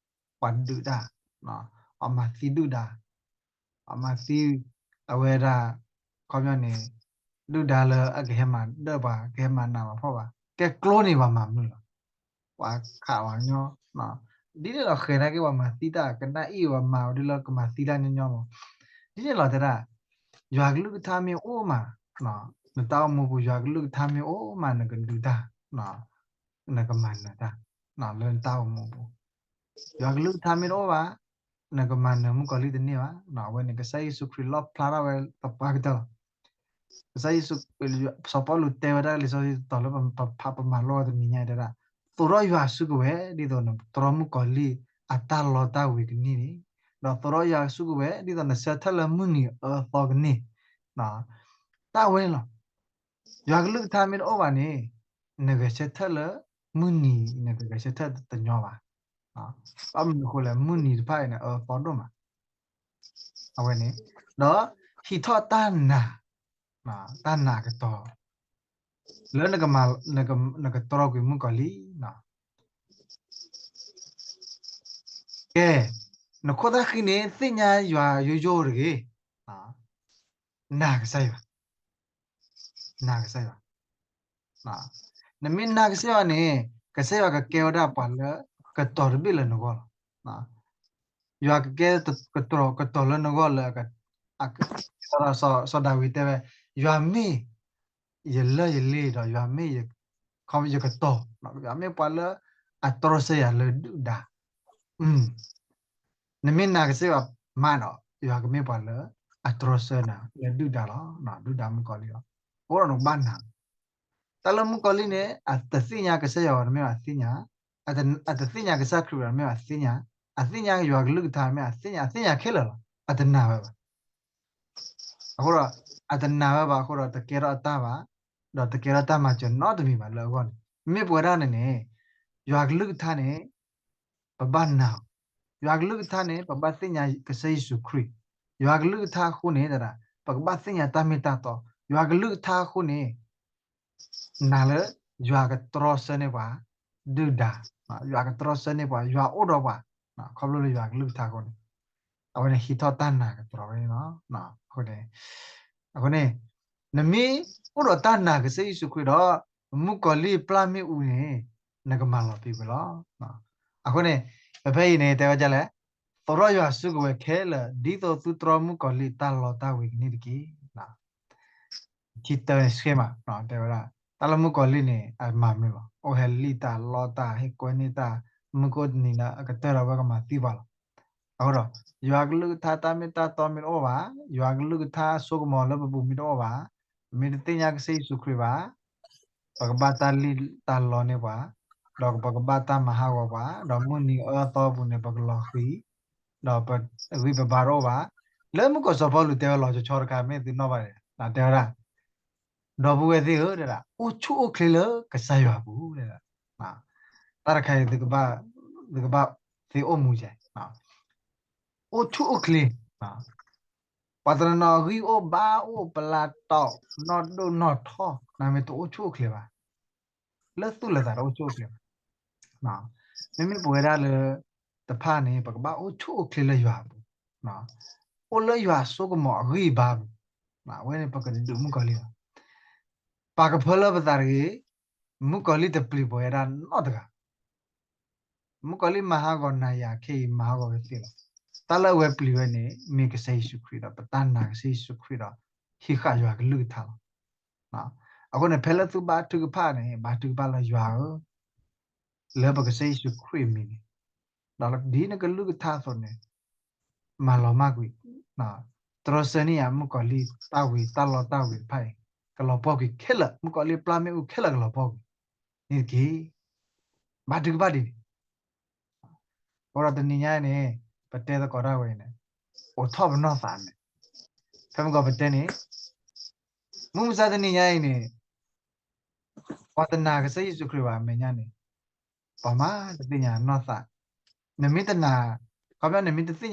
ပှၤဒုၣ်တၢ်, ပှၤမၤသံဒုၣ်ဒါ, ပှၤမၤသံ အဝဲဒၣ် ခီပညီန့ၣ် ဒုၣ်ဒါလၢအကဟဲမၤဒၢၣ်ပှၤ ကဟဲမၤနးပှၤဖှီၣ်ဘၣ် ကဲကျိန့ၣ် ပှၤမၤမနုၤလဲၣ်, ပှၤခးပှၤညီ ဒ်န့ၣ်လီၤ. ဃဲၤနာ်က့ ပှၤမၤသံတၢ် ကနၣ်အံၤ ပှၤမၤဝဲဒ်လၢကမၤသံတၢ်ညီညီမး, ဒ်န့ၣ်လီၤတဲဒၣ် ယွၤကလုၢ်ကထါမ့ၢ်အိၣ်မး, နတၢ်အိၣ်မူပူၤ ယွၤကလုၢ်ကထါမ့ၢ်အိၣ်မး နကဒုးတၢ်, နကမၤနၢၤတၢ် လၢနတၢ်အိၣ်မူပူၤ, ယွၤကလုၢ်ကထါမ့ၢ်တအိၣ်ဘၣ် နကမၤနၢၤမုၣ်ကီၤလံၢ်တန့ၢ်ဘၣ်. အဝဲန့ၣ် ကစၢ်ယ့ၣ်ၡူးခရံာ်လီၣ်ဖျါထီၣ်ဝဲသပှၢ်ကတၢၢ်လီၤ. ကစၢ်ယ့ၣ်ၡူး စီၤပီလူးတဲဝဲဒၣ်လံာ်စီဆှံတတီၤလၢပဖးပမၤလိတနံၤညါတဲဒၣ်, သိးထီၣ်ယွၤစုကဝဲၤဒ်သိးနတြီမုၣ်ကီၤလံၢ်အတၢ်လီတၢ်ဝ့ၤကန့ၢ်န့ၣ်, ဒီးသိးထီၣ်ယွၤစုကဝဲၤဒ်သိးနဆၢထၢၣ်လၢမုၢ်နံၤအၢသီကန့ၢ်, တၢ်ဝဲန့ၣ်လီၤ. ယွၤကလုၢ်ကထါမ့ၢ်တအိၣ်ဘၣ်န့ၣ်, နဂဲၤဆၢထၢၣ်လၢ မုၢ်နံၤ နတဂဲၤဆၢထၢၣ်တညီဘၣ်. ဘၣ်မနုၤအဃိလဲၣ် မုၢ်နံၤတဖၣ်အံၤန့ၣ် အၢသီဒိၣ်မး အဝဲန့ၣ်, ဒီးဟံးထီၣ်တၢ်နာ်, တၢ်နာ်အကတီၢ် လၢ နကတြီကွံာ်မုၣ်ကီၤလံၢ်, ကဲ, နခိၣ်သၣ်ဃံန့ၣ် သ့ၣ်ညါယွၤယိယိတဂ့ၤ, နာ်ကစၢ်ယွၤ နာ်ကစၢ်ယွၤ, နမ့ၢ်နာ်ကစၢ်ယွၤန့ၣ် ကစၢ်ယွၤကကဲဝဲဒၣ်ပှၤလၢ ကတီၤတဘ့ၣ်လၢနဂီၢ်လီၤ. ယွၤကကဲ ကတီၤ ကတီၤလၢနဂီၢ်လၢ စီၤဒၤဝံးတဲဝဲ, ယွၤမ့ၢ် ယလၢၢ်ယလ့ဒီး ယွၤမ့ၢ် ယကတီၤ, ယွၤမ့ၢ်ပှၤလၢ အတြီဆၢယၤလၢဒုၣ်ဒါ နမ့ၢ်နာ်ကစၢ်ယွၤမးဒီး ယွၤကမ့ၢ်ပှၤလၢ အတြီဆၢနၤလၢဒုၣ်ဒါလီၤ, ဒုၣ်ဒါမုၣ်ကီၤလံၢ်လီၤ. အဃိဒီးနကဘၣ်နာ်, တၢ်လၢမုၣ်ကီၤလံၢ်န့ၣ် အတသ့ၣ်ညါကစၢ်ယွၤဘၣ်တမ့ၢ်ဘၣ်သ့ၣ်ညါ, အတသ့ၣ်ညါကစၢ်ခရံာ်ဘၣ်တမ့ၢ်ဘၣ်သ့ၣ်ညါ, အသ့ၣ်ညါယွၤကလုၢ်ကထါမ့ၢ်အသ့ၣ်ညါ, အသ့ၣ်ညါခဲလၢာ်လီၤ, အတနာ်ဝဲဘၣ်. အဃိဒီး အတနာ်ဝဲဘၣ်အဃိဒီး တကဲထီၣ်အတၢ်ဘၣ်, ဒီးတကဲထီၣ်တၢ်မၤစၢၤနီတမံၤဘၣ်လၢအဂီၢ်န့ၣ်, မ့ၢ်ပဝဲဒၣ်န့ၣ်န့ၣ် ယွၤကလုၢ်ကထါန့ၣ် ပဘၣ်နာ်, ယွၤကလုၢ်ကထါန့ၣ် ပဘၣ်သ့ၣ်ညါကစၢ်ယ့ၣ်ၡူးခရံာ်, ယွၤကလုၢ်ကထါအဃိန့ၣ် ပကဘၣ်သ့ၣ်ညါတၢ်မ့ၢ်တၢ်တီ, ယွၤကလုၢ်ကထါအဃိန့ၣ် နာ်လၢယွၤကတြီဆၢန့ၢ်ပှၤ ဒုၣ်ဒါ, ယွၤကတြီဆၢန့ၢ်ပှၤ, ယွၤအိၣ်ဒီးပှၤ, ခီဖျိလၢယွၤကလုၢ်ကထါအဃိန့ၣ်, အဝဲန့ၣ်ဟံးထီၣ်တၢ်နာ်ကတြီဝဲန့ၣ်လီၤ. အဃိန့ၣ်, အဃိန့ၣ်, နမ့ၢ်အိၣ်ဒီးတၢ်နာ်ကစၢ်ယ့ၣ်ၡူးခရံာ်ဒီး မုၣ်ကီၤလံၢ်ပျၢ်မ့ၣ်အူန့ၣ် နကမၤလီၤပံာ်ကွံာ်လီၤ. အဃိန့ၣ်, ပဖဲအံၤန့ၣ် တဲဝဲဒ်လဲၣ်, သရိာ်ယွၤစုကဝဲၤခဲလၢာ် ဒ်သိးသုတြီမုၣ်ကီၤလံၢ်တၢ်လီတၢ်ဝ့ၤကန့ၣ်တက့ၢ်. ခံတၢန့ၣ် ဆှဲမး တဲဝဲဒၣ်, တၢ်လၢမုၣ်ကီၤလံၢ်န့ၣ် အမၤမနုၤလီၤ. အိၣ်ဟဲလံၣ်တၢ်လီတၢ် ဟ့ၣ်ကွဲန့ၢ်တၢ်, မုၢ်ကအိၣ်တနံၤလၢအကတၢၢ်ဒီးဝဲကမၤသံပှၤလီၤ. အဃိဒီး, ယွၤကလုၢ်ကထါတၢ်မ့ၢ်တၢ်တီမ့ၢ်တအိၣ်ဘၣ်, ယွၤကလုၢ်ကထါစိကမီၤလၢပပူၤမ့ၢ်တအိၣ်ဘၣ်, ပမ့ၢ်တသ့ၣ်ညါကစၢ်ယ့ၣ်ၡူးခရံာ်ဘၣ်, ပကဘၣ်တၢ်လံၣ်တၢ်လီန့ၢ်ပှၤ, ဒီးပကဘၣ်တၢ်မၤဟးဂီၤပှၤ, ဒီးမုၢ်နံၤအၢသီပူၤန့ၣ် ပကလီၤဃံၤ, ဒီးပဂံၢ်ပဘါတအိၣ်ဘၣ်. လၢမုၢ်ကီၤစီၤပီလူးတဲဝဲလီၤဆီဆီတခါ မ့ၢ်သုနီၣ်ဘၣ်ဒဲး, တဲဝဲဒၣ်, ဒီပုၢ်ဝဲၢ်သ့ၣ်ဧၢ, တဲဒၣ်, အိၣ်ဆူၣ်အိၣ်ချ့လၢကစၢ်ယွၤအပူၤ, တဲဒၣ်, တၢ်တခါအံၤ သုကဘၣ်သ့အိၣ်မူကဲ, အိၣ်ဆူၣ်အိၣ်ချ့, ပှၤတနီၤနီၤဂံၢ်အိၣ်ဘါအိၣ်ပလၤတီာ် နီၢ်ဒိၣ်နီၢ်ထီၣ် နမ့ၢ်တအိၣ်ဆူၣ်အိၣ်ချ့ဘၣ်, လၢသူၣ်လၢသးတအိၣ်ဆူၣ်အိၣ်ချ့ဘၣ်. မ့မ့ၢ်ပဝဲဒၣ်လၢ တဖၣ်န့ၣ် ပကဘၣ်အိၣ်ဆူၣ်အိၣ်ချ့လၢယွၤအပူၤ, အိၣ်လၢယွၤအစိကမီၤအဂံၢ်အဘါပူၤ, အဝဲန့ၣ်ပကဒုးမုၣ်ကီၤလံၢ်လီၤ. ပာ်ကဖၢလၢပသးတဂ့ၤ, မုၣ်ကီၤလံၢ်တပျံၤပဝဲဒၣ်နီတဂၤ မုၣ်ကီၤလံၢ်မၤဟးဂီၤနၤယၤခဲအံၤ မၤဟးဂီၤကသ့လီၤ. တၢ်လၢအဝဲပျံၤဝဲန့ၣ် မ့ၢ်ကစၢ်ယ့ၣ်ၡူးခရံာ်ဒီး ပတၢ်နာ်ကစၢ်ယ့ၣ်ၡူးခရံာ်ဒီး ဟံးဃာ်ယွၤကလုၢ်ကထါလီၤ. အဃိန့ၣ် ဖဲလၢသုဘါထုကဖၣ်န့ၣ် ဘါထုကဖၣ်လၢယွၤဧၢ, လၢပကစၢ်ယ့ၣ်ၡူးခရံာ်အမံၤန့ၣ်, ဒီးဒ်နကလုၢ်ကထါအသိးန့ၣ် မၤလီၤမၢ်ကွံာ်, တြီဆၢန့ၢ်ယၤ မုၣ်ကီၤလံၢ်တၢ်ဝ့ၤတၢ်လီတၢ်ဝ့ၤတဖၣ်အံၤ ကလီၤပှီၢ်ကွံာ်ခဲလၢာ်, မုၣ်ကီၤလံၢ်ပျၢ်မ့ၣ်အူခဲလၢာ်ကလီၤပှီၢ်ကွံာ်န့ၣ်တက့ၢ်. ဘါထုကဖၣ်ဒ်န့ၣ်, အဃိဒီးတနံၤညါအံၤန့ၣ် ပတဲသကိးတၢ်ဝဲအံၤန့ၣ် အိးထီၣ်ပနီၢ်သးအမဲာ်, ဖဲမုၢ်ဂီၤပတဲန့ၣ်, မုၢ်မဆါတနံၤညါအံၤန့ၣ် ပှၤတနာ်ကစၢ်ယ့ၣ်ၡူးခရံာ်ဘၣ်အမဲာ်ညါန့ၣ် ပှၤမးတသ့ၣ်ညါနီၢ်သး, နမ့ၢ်တနာ်, ခီဖျိနမ့ၢ်တသ့ၣ်ညါ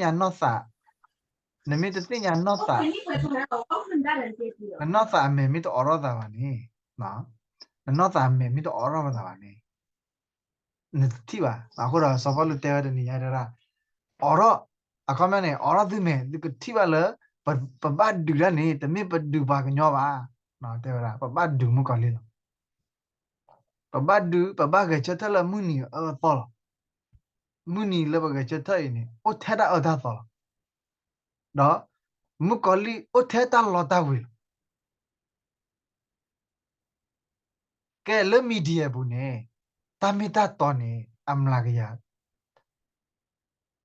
နီၢ်သး, နမ့ၢ်တသ့ၣ်ညါနီၢ်သး, နနီၢ်သးအမဲာ်မ့ၢ်တအိးထီၣ်သးဘၣ်န့ၣ်, နနီၢ်သးအမဲာ်မ့ၢ်တအိးထီၣ်သးဘၣ်န့ၣ် နတထံၣ်ဘၣ်. အဃိဒီးစီၤပီလူးတဲဝဲတနံၤညါတဲဒၣ်, အိးထီၣ်, အခီပညီန့ၣ် အိးထီၣ်သုမဲာ် သုကထံၣ်ဘၣ်လၢ ပဘၣ်ဒုးတၢ်န့ၣ် တမ့ၢ်ပဒုးပှၤကညီဘၣ်, တဲဝဲဒၣ် ပဘၣ်ဒုးမုၣ်ကီၤလံၢ်လီၤ. ပဘၣ်ဒုး ပဘၣ်ဂဲၤဆၢထၢၣ်လၢမုၢ်နံၤအအၢအသီလီၤ. မုၢ်နံၤလၢပဂဲၤဆၢထၢၣ်အံၤန့ၣ် အိၣ်ထဲတၢ်အၢတၢ်သီလီၤ. ဒီးမုၣ်ကီၤလံၢ်အိၣ်ထဲတၢ်လီတၢ်ဝ့ၤလီၤ. ကဲလၢ media ပူၤန့ၣ် တၢ်မ့ၢ်တၢ်တီန့ၣ် အမျးကယၤ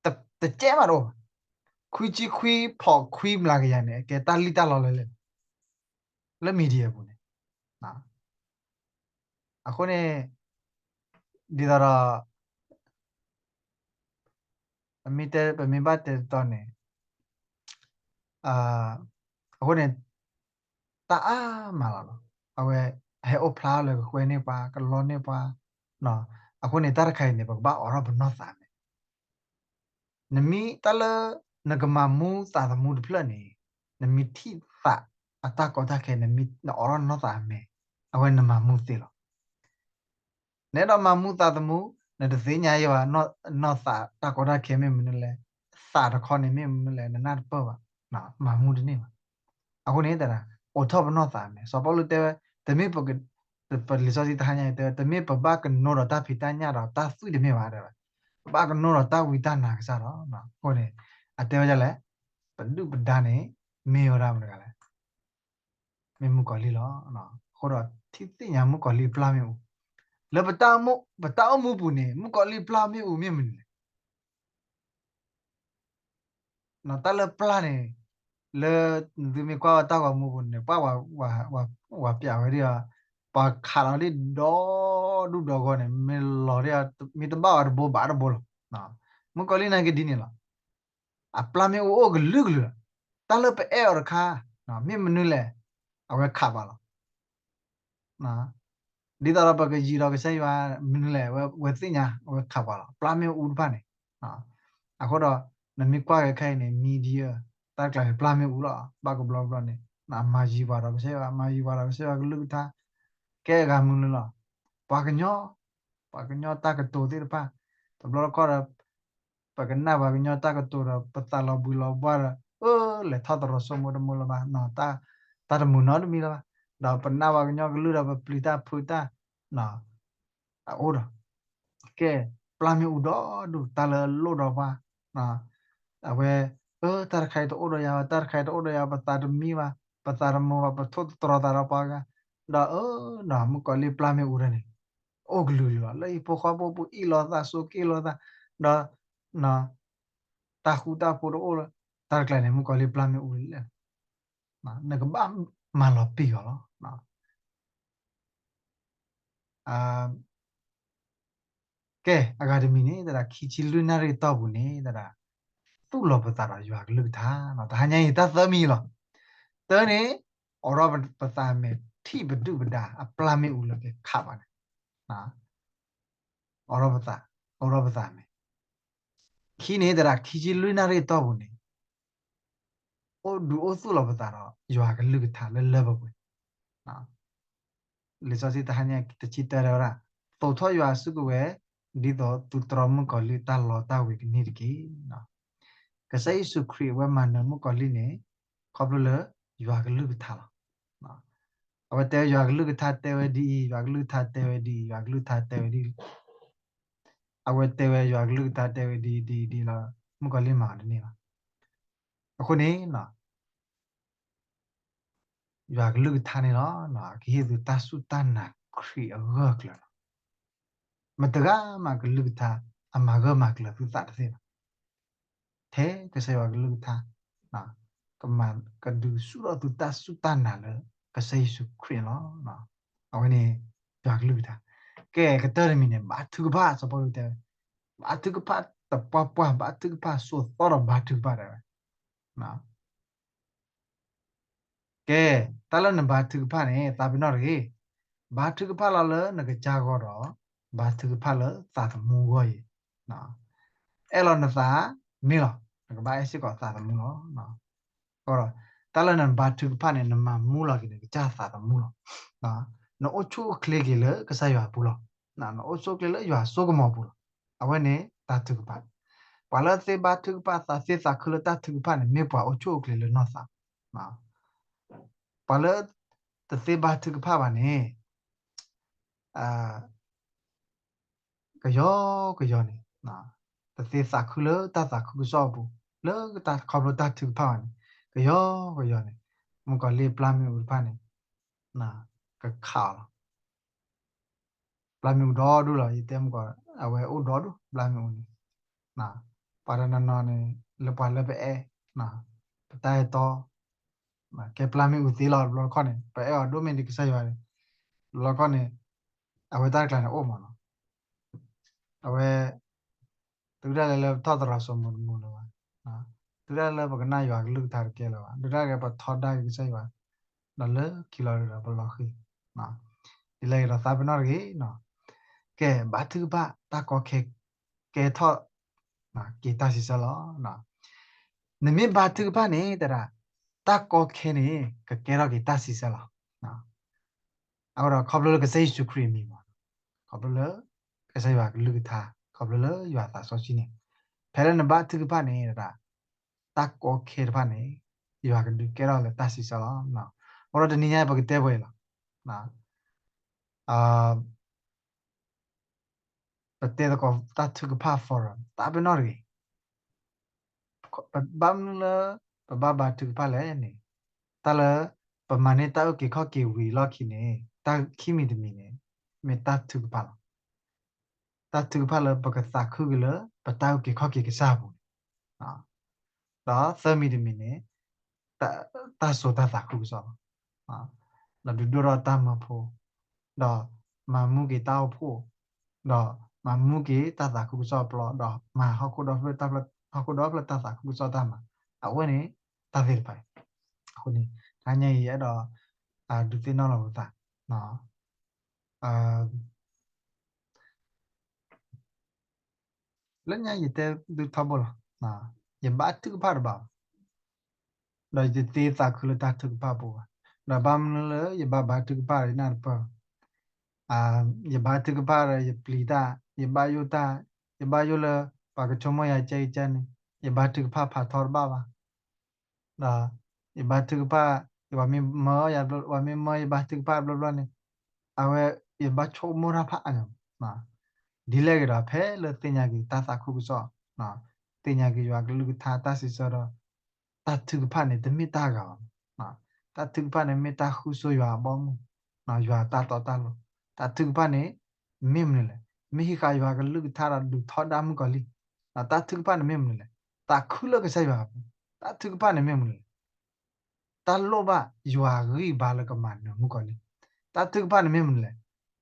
တကဲမးတအိၣ်ဘၣ်. ခွံဆံခွံဖီၣ်ခွံမျးကယၤန့ၣ် အကဲတၢ်လံၣ်တၢ်လီလဲၣ်လဲၣ် လၢ media ပူၤန့ၣ်. အဃိန့ၣ် ဒ်သိးဒီး ပမ့ၢ်တဲ ပမ့ၢ်ဘၣ်တဲတတီန့ၣ် အဃိန့ၣ် တၢ်အါမးလီၤလီၤ. အဝဲဟဲအိၣ်ဖျါလၢကကွဲန့ၢ်ပှၤ ကလီန့ၢ်ပှၤ. အဃိန့ၣ် တၢ်တခါအံၤန့ၣ် ပကဘၣ်အိးထီၣ်ပနီၢ်သးမဲာ်. နမ့ၢ်တၢ်လၢ နကမၤမူသးသမူတဖျၢၣ်န့ၣ် နမ့ၢ်ထံၣ်သးအတၢ်ကီတၢ်ခဲ နမ့ၢ်နအိးထီၣ်နီၢ်သးအမဲာ် အဝဲနမၤမူသ့လီၤ. နအဲၣ်ဒိးမၤမူသးသမူ နတသ့ၣ်ညါယွၤ နီၢ်သးတၢ်ကီတၢ်ခဲမ့ၢ်မနုၤလဲၣ်, သးတခီန့ၣ်မ့ၢ်မနုၤလဲၣ် နနၢ်တပၢၢ်ဘၣ်, မၤမူတန့ၢ်ဘၣ်. အဃိန့ၣ်တဒၣ် အိးထီၣ်ပနီၢ်သးမဲာ်. စီၤပီလူးတဲဝဲ တမ့ၢ်ပ ပလံာ်စီဆှံတဟါညါအံၤတဲဝဲ တမ့ၢ်ပဘၣ်ကနိဒီးတၢ်ဖံးတၢ်ညၣ်ဒီးတၢ်သွံၣ်တမ့ၢ်ဘၣ်တဲဝဲ, ပဘၣ်ကနိဒီးတၢ်ဝံတၢ်နါကစၢ်ဒီး. အဃိန့ၣ် အတဲဝဲဒ်လဲၣ်, ပဒုၣ်ပဒါန့ၣ် မ့ၢ်ဝဲဒၣ်မတၤတဂၤလဲၣ် မ့ၢ်မုၣ်ကီၤလံၢ်လီၤ. အဃိဒီးထံၣ်သ့ၣ်ညါမုၣ်ကီၤလံၢ်ပျၢ်မ့ၣ်အူ, လၢပတၢ်အိၣ်မူပူၤန့ၣ် မုၣ်ကီၤလံၢ်ပျၢ်မ့ၣ်အူမ့ၢ်မနုၤလဲၣ်. တၢ်လၢပျၢ်န့ၣ် လၢသုမ့ၢ်ကွၢ်ဝဲတၢ်ဂီၤမူပူၤန့ၣ် ပှၤဝၤပျးဝဲဒၣ်, ပှၤခးလီၤဒ်ဒီဒူၣ်ဒီဂီၢ်န့ၣ် မ့ၢ်လီၤဒ် မ့ၢ်တဘၣ်ဝဲတဘိဘၣ်တဘိလီၤ. မုၣ်ကီၤလံၢ်န့ၣ်ကဒ်န့ၣ်လီၤ. အပျၢ်မ့ၣ်အူအိၣ်ကလုာ်ကလုာ်လီၤ. တၢ်လၢပအဲၣ်အီၤတခါ မ့ၢ်မနုၤလဲၣ် အဝဲခးပှၤလီၤ. ဒ်သိးဒီးပကယံၤဒီးကစၢ်ယွၤမနုၤလဲၣ် အဝဲသ့ၣ်ညါ အဝဲခးပှၤလီၤ. ပျၢ်မ့ၣ်အူတဖၣ်န့ၣ်, အဃိဒီး နမ့ၢ်ကွၢ်က့ၤခဲအံၤန့ၣ် media တၢ်ကျါန့ၣ် ပျၢ်မ့ၣ်အူလီၤ. ဘၣ်ကဘျီဘျီန့ၣ် မၤယံၤပှၤဒီးကစၢ်ယွၤ မၤယံၤပှၤဒီးကစၢ်ယွၤကလုၢ်ကထါ, ကဲအဂၤမနုၤလဲၣ်လီၤ. ပှၤကညီ, ပှၤကညီတၢ်ကတိၤသ့ၣ်တဖၣ်, တဘျီတခီၣ်ဒီး ပကနၣ်ပှၤကညီတၢ်ကတိၤဒီး ပသးလီၤဘှံးလီၤဘှါဒီး အၢ လဲၤထီၣ်သရိာ်စိမိၢ်တမုာ်လၢၤဘၣ်, တၢ်တမုာ်နီတမံၤလၢၤဘၣ်. ဒီးပနာ်ပှၤကညီကလုၢ်ဒီး ပပျံၤတၢ်ဖုးတၢ် အအိၣ်ဒီး ကဲ ပျၢ်မ့ၣ်အူဒီဒူၣ် တၢ်လၢအလိၣ်ဒီးပှၤ, အဝဲ အၢ တၢ်တခါအံၤတအိၣ်ဒီးယၤဘၣ်, တၢ်တခါအံၤတအိၣ်ဒီးယၤ, ပသးတမံဘၣ်, ပသးတမုာ်ဘၣ်, ပထိၣ်သတြီၤသးဒီးပှၤဂၤ, ဒီးအၢ ဒီးမုၣ်ကီၤလံၢ်ပျၢ်မ့ၣ်အူဒၣ်န့ၣ် အိၣ်ကလုာ်ကလုာ်လီၤ. လၢဟံၣ်ဖိဃီဖိပူၤ အ့ၣ်လိာ်သး ဆိးက့လိာ်သး, ဒီး တၢ်ဃူတၢ်ဖိးတအိၣ်လၢၤ, တၢ်တကျါန့ၣ် မုၣ်ကီၤလံၢ်ပျၢ်မ့ၣ်အူလဲၣ်, နကဘၣ်မၤလီၤပံာ်အီၤလီၤ. ကဲ အဂၤတမံၤန့ၣ် သရၣ် ခံဆံလွံၢ်နၣ်ရံၣ်အတီၢ်ပူၤန့ၣ် သရၣ် သူၣ်လီၤပသးဒီးယွၤကလုၢ်ကထါ, တဟါညါအံၤတၢ်သၢမံၤလီၤ. တၢန့ၣ် အိးထီၣ်ပသးမဲာ် ထံၣ်ပဒုၣ်ပဒါ အပျၢ်မ့ၣ်အူလၢကခးပှၤန့ၣ် အိးထီၣ်ပသး, အိးထီၣ်ပသးမဲာ်. ခံန့ၣ် သရၣ် ခံဆံလွံၢ်နၣ်ရံၣ်အတီၢ်ပူၤန့ၣ် အိၣ်ဒုးအိၣ်သူၣ်လီၤပသးဒီး ယွၤကလုၢ်ကထါလၢလၢပှဲၤပှဲၤ. လံာ်စီဆှံတဟါညါတဆံတၢတဲဝဲဒၣ်, သိးထီၣ်ယွၤအစုကဝဲၤ ဒ်သိးသုတြီမုၣ်ကီၤလံၢ်တၢ်လီတၢ်ဝ့ၤကန့ၢ်တက့ၢ်. ကစၢ်ယ့ၣ်ၡူးခရံာ်အဝဲမၤနၢၤမုၣ်ကီၤလံၢ်န့ၣ် ခီဖျိလၢယွၤကလုၢ်ကထါလီၤ. အဝဲတဲယွၤကလုၢ်ကထါတဲဝဲဒ်အံၤ, ယွၤကလုၢ်ကထါတဲဝဲဒ်အံၤ, ယွၤကလုၢ်ကထါတဲဝဲဒ်အံၤ, အဝဲတဲဝဲယွၤကလုၢ်ကထါတဲဝဲဒ်အံၤဒ်အံၤဒ်လီၤ, မုၣ်ကီၤလံၢ်မၤအီၤတန့ၢ်ဘၣ်. အဃိန့ၣ် ယွၤကလုၢ်ကထါန့ၣ်လီၤ, ကဟ့ၣ်သုတၢ်စူၢ်တၢ်နာ်ခရံာ်အဂၢၢ်အကျၢၤလီၤ. မတၤတဂၤမးကလုၢ်ကထါ အမၤဂၢၢ်မၤကျၢၤသုသးတသ့ဘၣ်. ထဲကစၢ်ယွၤကလုၢ်ကထါ ကမၤကဒုးဆူၣ်ထီၣ်သုတၢ်စူၢ်တၢ်နာ်လၢကစၢ်ယ့ၣ်ၡူးခရံာ်န့ၣ်လီၤ. အဝဲန့ၣ် ယွၤကလုၢ်ကထါ. ကဲ ကတၢၢ်တမံၤန့ၣ် ဘါထုကဖၣ် စီၤပီလူးတဲဝဲ, ဘါထုကဖၣ်တပှၢ်ပှၢ် ဘါထုကဖၣ်စိာ်သီဒီးဘါထုကဖၣ်တဲဝဲ ကဲ တၢ်လၢနဘါထုကဖၣ်န့ၣ် သးပ့ၤနီၣ်တဂ့ၤ. ဘါထုကဖၣ်လီၤလၢနကစၢ်ဂီၢ်ဒီး ဘါထုကဖၣ်လၢသးသမူဂီၢ်အံၤ. အဲၣ်လီၤနသးမ့ၢ်လီၤ, နကဘၣ်အဲၣ်စ့ၢ်ကီးသးသမူလီၤ. အဃိဒီး တၢ်လၢနဘါထုကဖၣ်န့ၣ် နမၤမူလီၤက့ၤနကစၢ်သးသမူလီၤ. နအိၣ်ဆူၣ်အိၣ်ချ့က့ၤလၢကစၢ်ယွၤအပူၤလီၤ. နအိၣ်ဆူၣ်အိၣ်ချ့လၢယွၤစိကမီၤပူၤလီၤ. အဝဲန့ၣ်တၢ်ထုကဖၣ်. ပှၤလၢအသ့ဘါထုကဖၣ် သးသ့သးခုလၢတၢ်ထုကဖၣ်န့ၣ် မ့ၢ်ပှၤအိၣ်ဆူၣ်အိၣ်ချ့လၢနီၢ်သး. ပှၤလၢတသ့ဘါထုကဖၣ်ဘၣ်န့ၣ် ကယီကယီန့ၣ် တသ့သးခုလၢတၢ်သးခုကစီၣ်အပူၤ လၢတၢ်ခီဖျိတၢ်ထုကဖၣ်ဘၣ်န့ၣ် ကယီကယီန့ၣ် မုၣ်ကီၤလံၢ်ပျၢ်မ့ၣ်အူတဖၣ်န့ၣ် ကခးအီၤလီၤ. ပျၢ်မ့ၣ်အူဒီဒူၣ်လီၤ. ယတဲမုၣ်ကီၤ အဝဲအိၣ်ဒီဒူၣ် ပျၢ်မ့ၣ်အူန့ၣ် ပှၤတနီၤနီၤန့ၣ် လၢပှၤလၢပအဲၣ် ပတၢ်အဲၣ်တီ ကဲပျၢ်မ့ၣ်အူသ့လီၤ. တဘျီတခီၣ်န့ၣ် ပအဲၣ်အီၤဒိၣ်မ့ၢ်ဒ်ကစၢ်ယွၤန့ၣ် တဘျီတခီၣ်န့ၣ် အဝဲတၢ်တကျါန့ၣ်အိၣ်မးနီၤ. အဝဲ တုၤဒၣ်လဲာ်လၢပထီၣ်သရၣ်စိမိၢ်တမုာ်လၢၤဘၣ်, တုၤဒၣ်လၢပကနၣ်ယွၤကလုၢ်ကထါတကဲလၢၤဘၣ်, တုၤဒၣ်လဲာ်ပထီဒါက့ၤကစၢ်ယွၤ ဒီးလၢခံလီၤဒီးပလီၤဃံၤ ဒ်လဲၣ်ဂ့ၤဒီးသးပ့ၤနီၣ်တဂ့ၤ. ကဲ ဘါထုကဖၣ်တၢ်ကီခဲ ကဲထီၣ်က့ၤတၢ်စံးဆၢလီၤ. နမ့ၢ်ဘါထုကဖၣ်န့ၣ် တဒၣ် တၢ်ကီခဲန့ၣ် ကကဲထီၣ်က့ၤတၢ်စံးဆၢလီၤ. အဃိဒီးခီဖျိလၢကစၢ်ယ့ၣ်ၡူးခရံာ်အမံၤမး, ခီဖျိလၢ ကစၢ်ယွၤကလုၢ်ကထါ, ခီဖျိလၢယွၤသးစီဆှံန့ၣ်, ဖဲလၢနဘါထုကဖၣ်န့ၣ် တဒၣ် တၢ်ကီခဲတဖၣ်န့ၣ် ယွၤကဒုးကဲထီၣ်လၢတၢ်စံးဆၢလီၤ. အဃိဒီးတနံၤညါပကတဲပှဲၤအံၤလီၤ. ပတဲသကိးတၢ်ထုကဖၣ် forum သးပ့ၤနီၣ်တဂ့ၤ. ဘၣ်မနုၤလၢ ပဘၣ်ဘါထုကဖၣ်လဲၣ်န့ၣ်, တၢ်လၢ ပမၤန့ၢ်တၢ်အုၣ်က့ၤခီၣ်က့ၤဝံၤအလီၢ်ခံန့ၣ် တၢ်ခံမံၤတမံၤန့ၣ် မ့ၢ်တၢ်ထုကဖၣ်လီၤ. တၢ်ထုကဖၣ်လၢပကသးခုက့ၤလၢ ပတၢ်အုၣ်က့ၤခီၣ်က့ၤကစၢ်အပူၤန့ၣ် ဒီးသၢမံၤတမံၤန့ၣ် တၢ်စိာ်တၢ်သးခုကစီၣ်လီၤ. ဒီးဒုးဒိၣ်ထီၣ်တၢ်မၢဖိ, ဒီးမၤမူက့ၤတၢ်အိၣ်ဖှိၣ်, ဒီးမၤမူက့ၤတၢ်သးခုကစီၣ်အပျီ, ဒီးမၤဟီၣ်ခိၣ်ဒီဖျၢၣ်တၢ်ဖျၢၣ်, ဟီၣ်ခိၣ်ဒီဖျၢၣ်တၢ်သးခုကစီၣ်တၢ်မၤ, အဝဲန့ၣ် တၢ်သ့ၣ်တဖၣ်အံၤ. အဃိန့ၣ် တဟါညါအံၤယအဲၣ်ဒိး ဒုးသ့ၣ်နီၣ်လီၤပသး လၢညါယတဲသုထီဘိလီၤ. ယဘါထုကဖၣ်တဘၣ်ဘၣ်, ဒီးယတသ့သးခုလၢတၢ်ထုကဖၣ်အပူၤဘၣ်. ဒီးဘၣ်မနုၤလၢယဘၣ်ဘါထုကဖၣ်ယနၢ်တပၢၢ်ဘၣ်. ယဘါထုကဖၣ်ဒီးယပျံၤတၢ်, ယဘၣ်ယိၣ်တၢ်, ယဘၣ်ယိၣ်လၢ ပှၤကဆိကမိၣ်ယၤကဲကဲန့ၣ် ယဘါထုကဖၣ်ဖးထီတဘၣ်ဘၣ်. ဒီးယဘါထုကဖၣ်, ပှၤမ့ၢ်မၢယၤ, ပှၤမ့ၢ်မၢယဘါထုကဖၣ်ဘျီဘျီန့ၣ်, အဝဲယဘၣ်ဆိကမိၣ်တၢ်ဖးအါညါ, ဒ်လဲၣ်ဂ့ၤဒီး ဖဲလၢသ့ၣ်ညါက့ၤတၢ်သးခုကစီၣ်, သ့ၣ်ညါက့ၤယွၤကလုၢ်ကထါတၢ်စံးဆၢဒီး တၢ်ထုကဖၣ်န့ၣ် တမ့ၢ်တၢ်ဂၤဘၣ်. တၢ်ထုကဖၣ်န့ၣ်မ့ၢ်တၢ်ဃုဆိယွၤအဘီအမုၢ်, ယွၤတၢ်တီတၢ်လိၤ. တၢ်ထုကဖၣ်န့ၣ် မ့ၢ်မနုၤလဲၣ်, မ့ၢ်ဟံးဃာ်ယွၤကလုၢ်ကထါဒီးဒုးထီဒါမုၣ်ကီၤလံၢ်. တၢ်ထုကဖၣ်န့ၣ်မ့ၢ်မနုၤလဲၣ်, သးခုလၢကစၢ်ယွၤအပူၤ. တၢ်ထုကဖၣ်န့ၣ်မ့ၢ်မနုၤလဲၣ်, တၢ်လိၣ်ဘၣ်ယွၤဂံၢ်ဘါလၢကမၤနၢၤမုၣ်ကီၤလံၢ်. တၢ်ထုကဖၣ်န့ၣ်မ့ၢ်မနုၤလဲၣ်,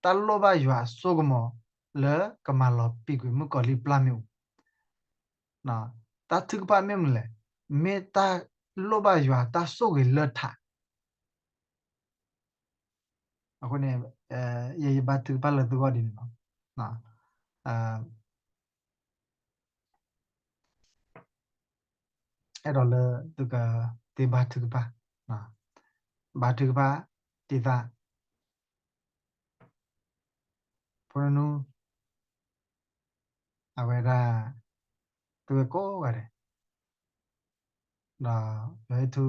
တၢ်လိၣ်ဘၣ်ယွၤအစိကမီၤလၢကမၤလီၤပံာ်ကွံာ်မုၣ်ကီၤလံၢ်ပျၢ်မ့ၣ်အူ. တၢ်ထုကဖၣ်မ့ၢ်မနုၤလဲၣ်, မ့ၢ်တၢ်လိၣ်ဘၣ်ယွၤတၢ်ဆိၣ်ဂ့ၤလၢထး. အဃိန့ၣ် ယဘါထုကဖၣ်လၢသုဂီၢ်ဒ်န့ၣ်လီၤ. အဲၣ်ဒိးလၢသုကသ့ဘါထုကဖၣ်, ဘါထုကဖၣ်တံၢ်သး ဖိနူ အဝဲဒၣ် သုဝဲကိးဂၤဒဲး, ဒီးယွၤဟ့ၣ်ထူ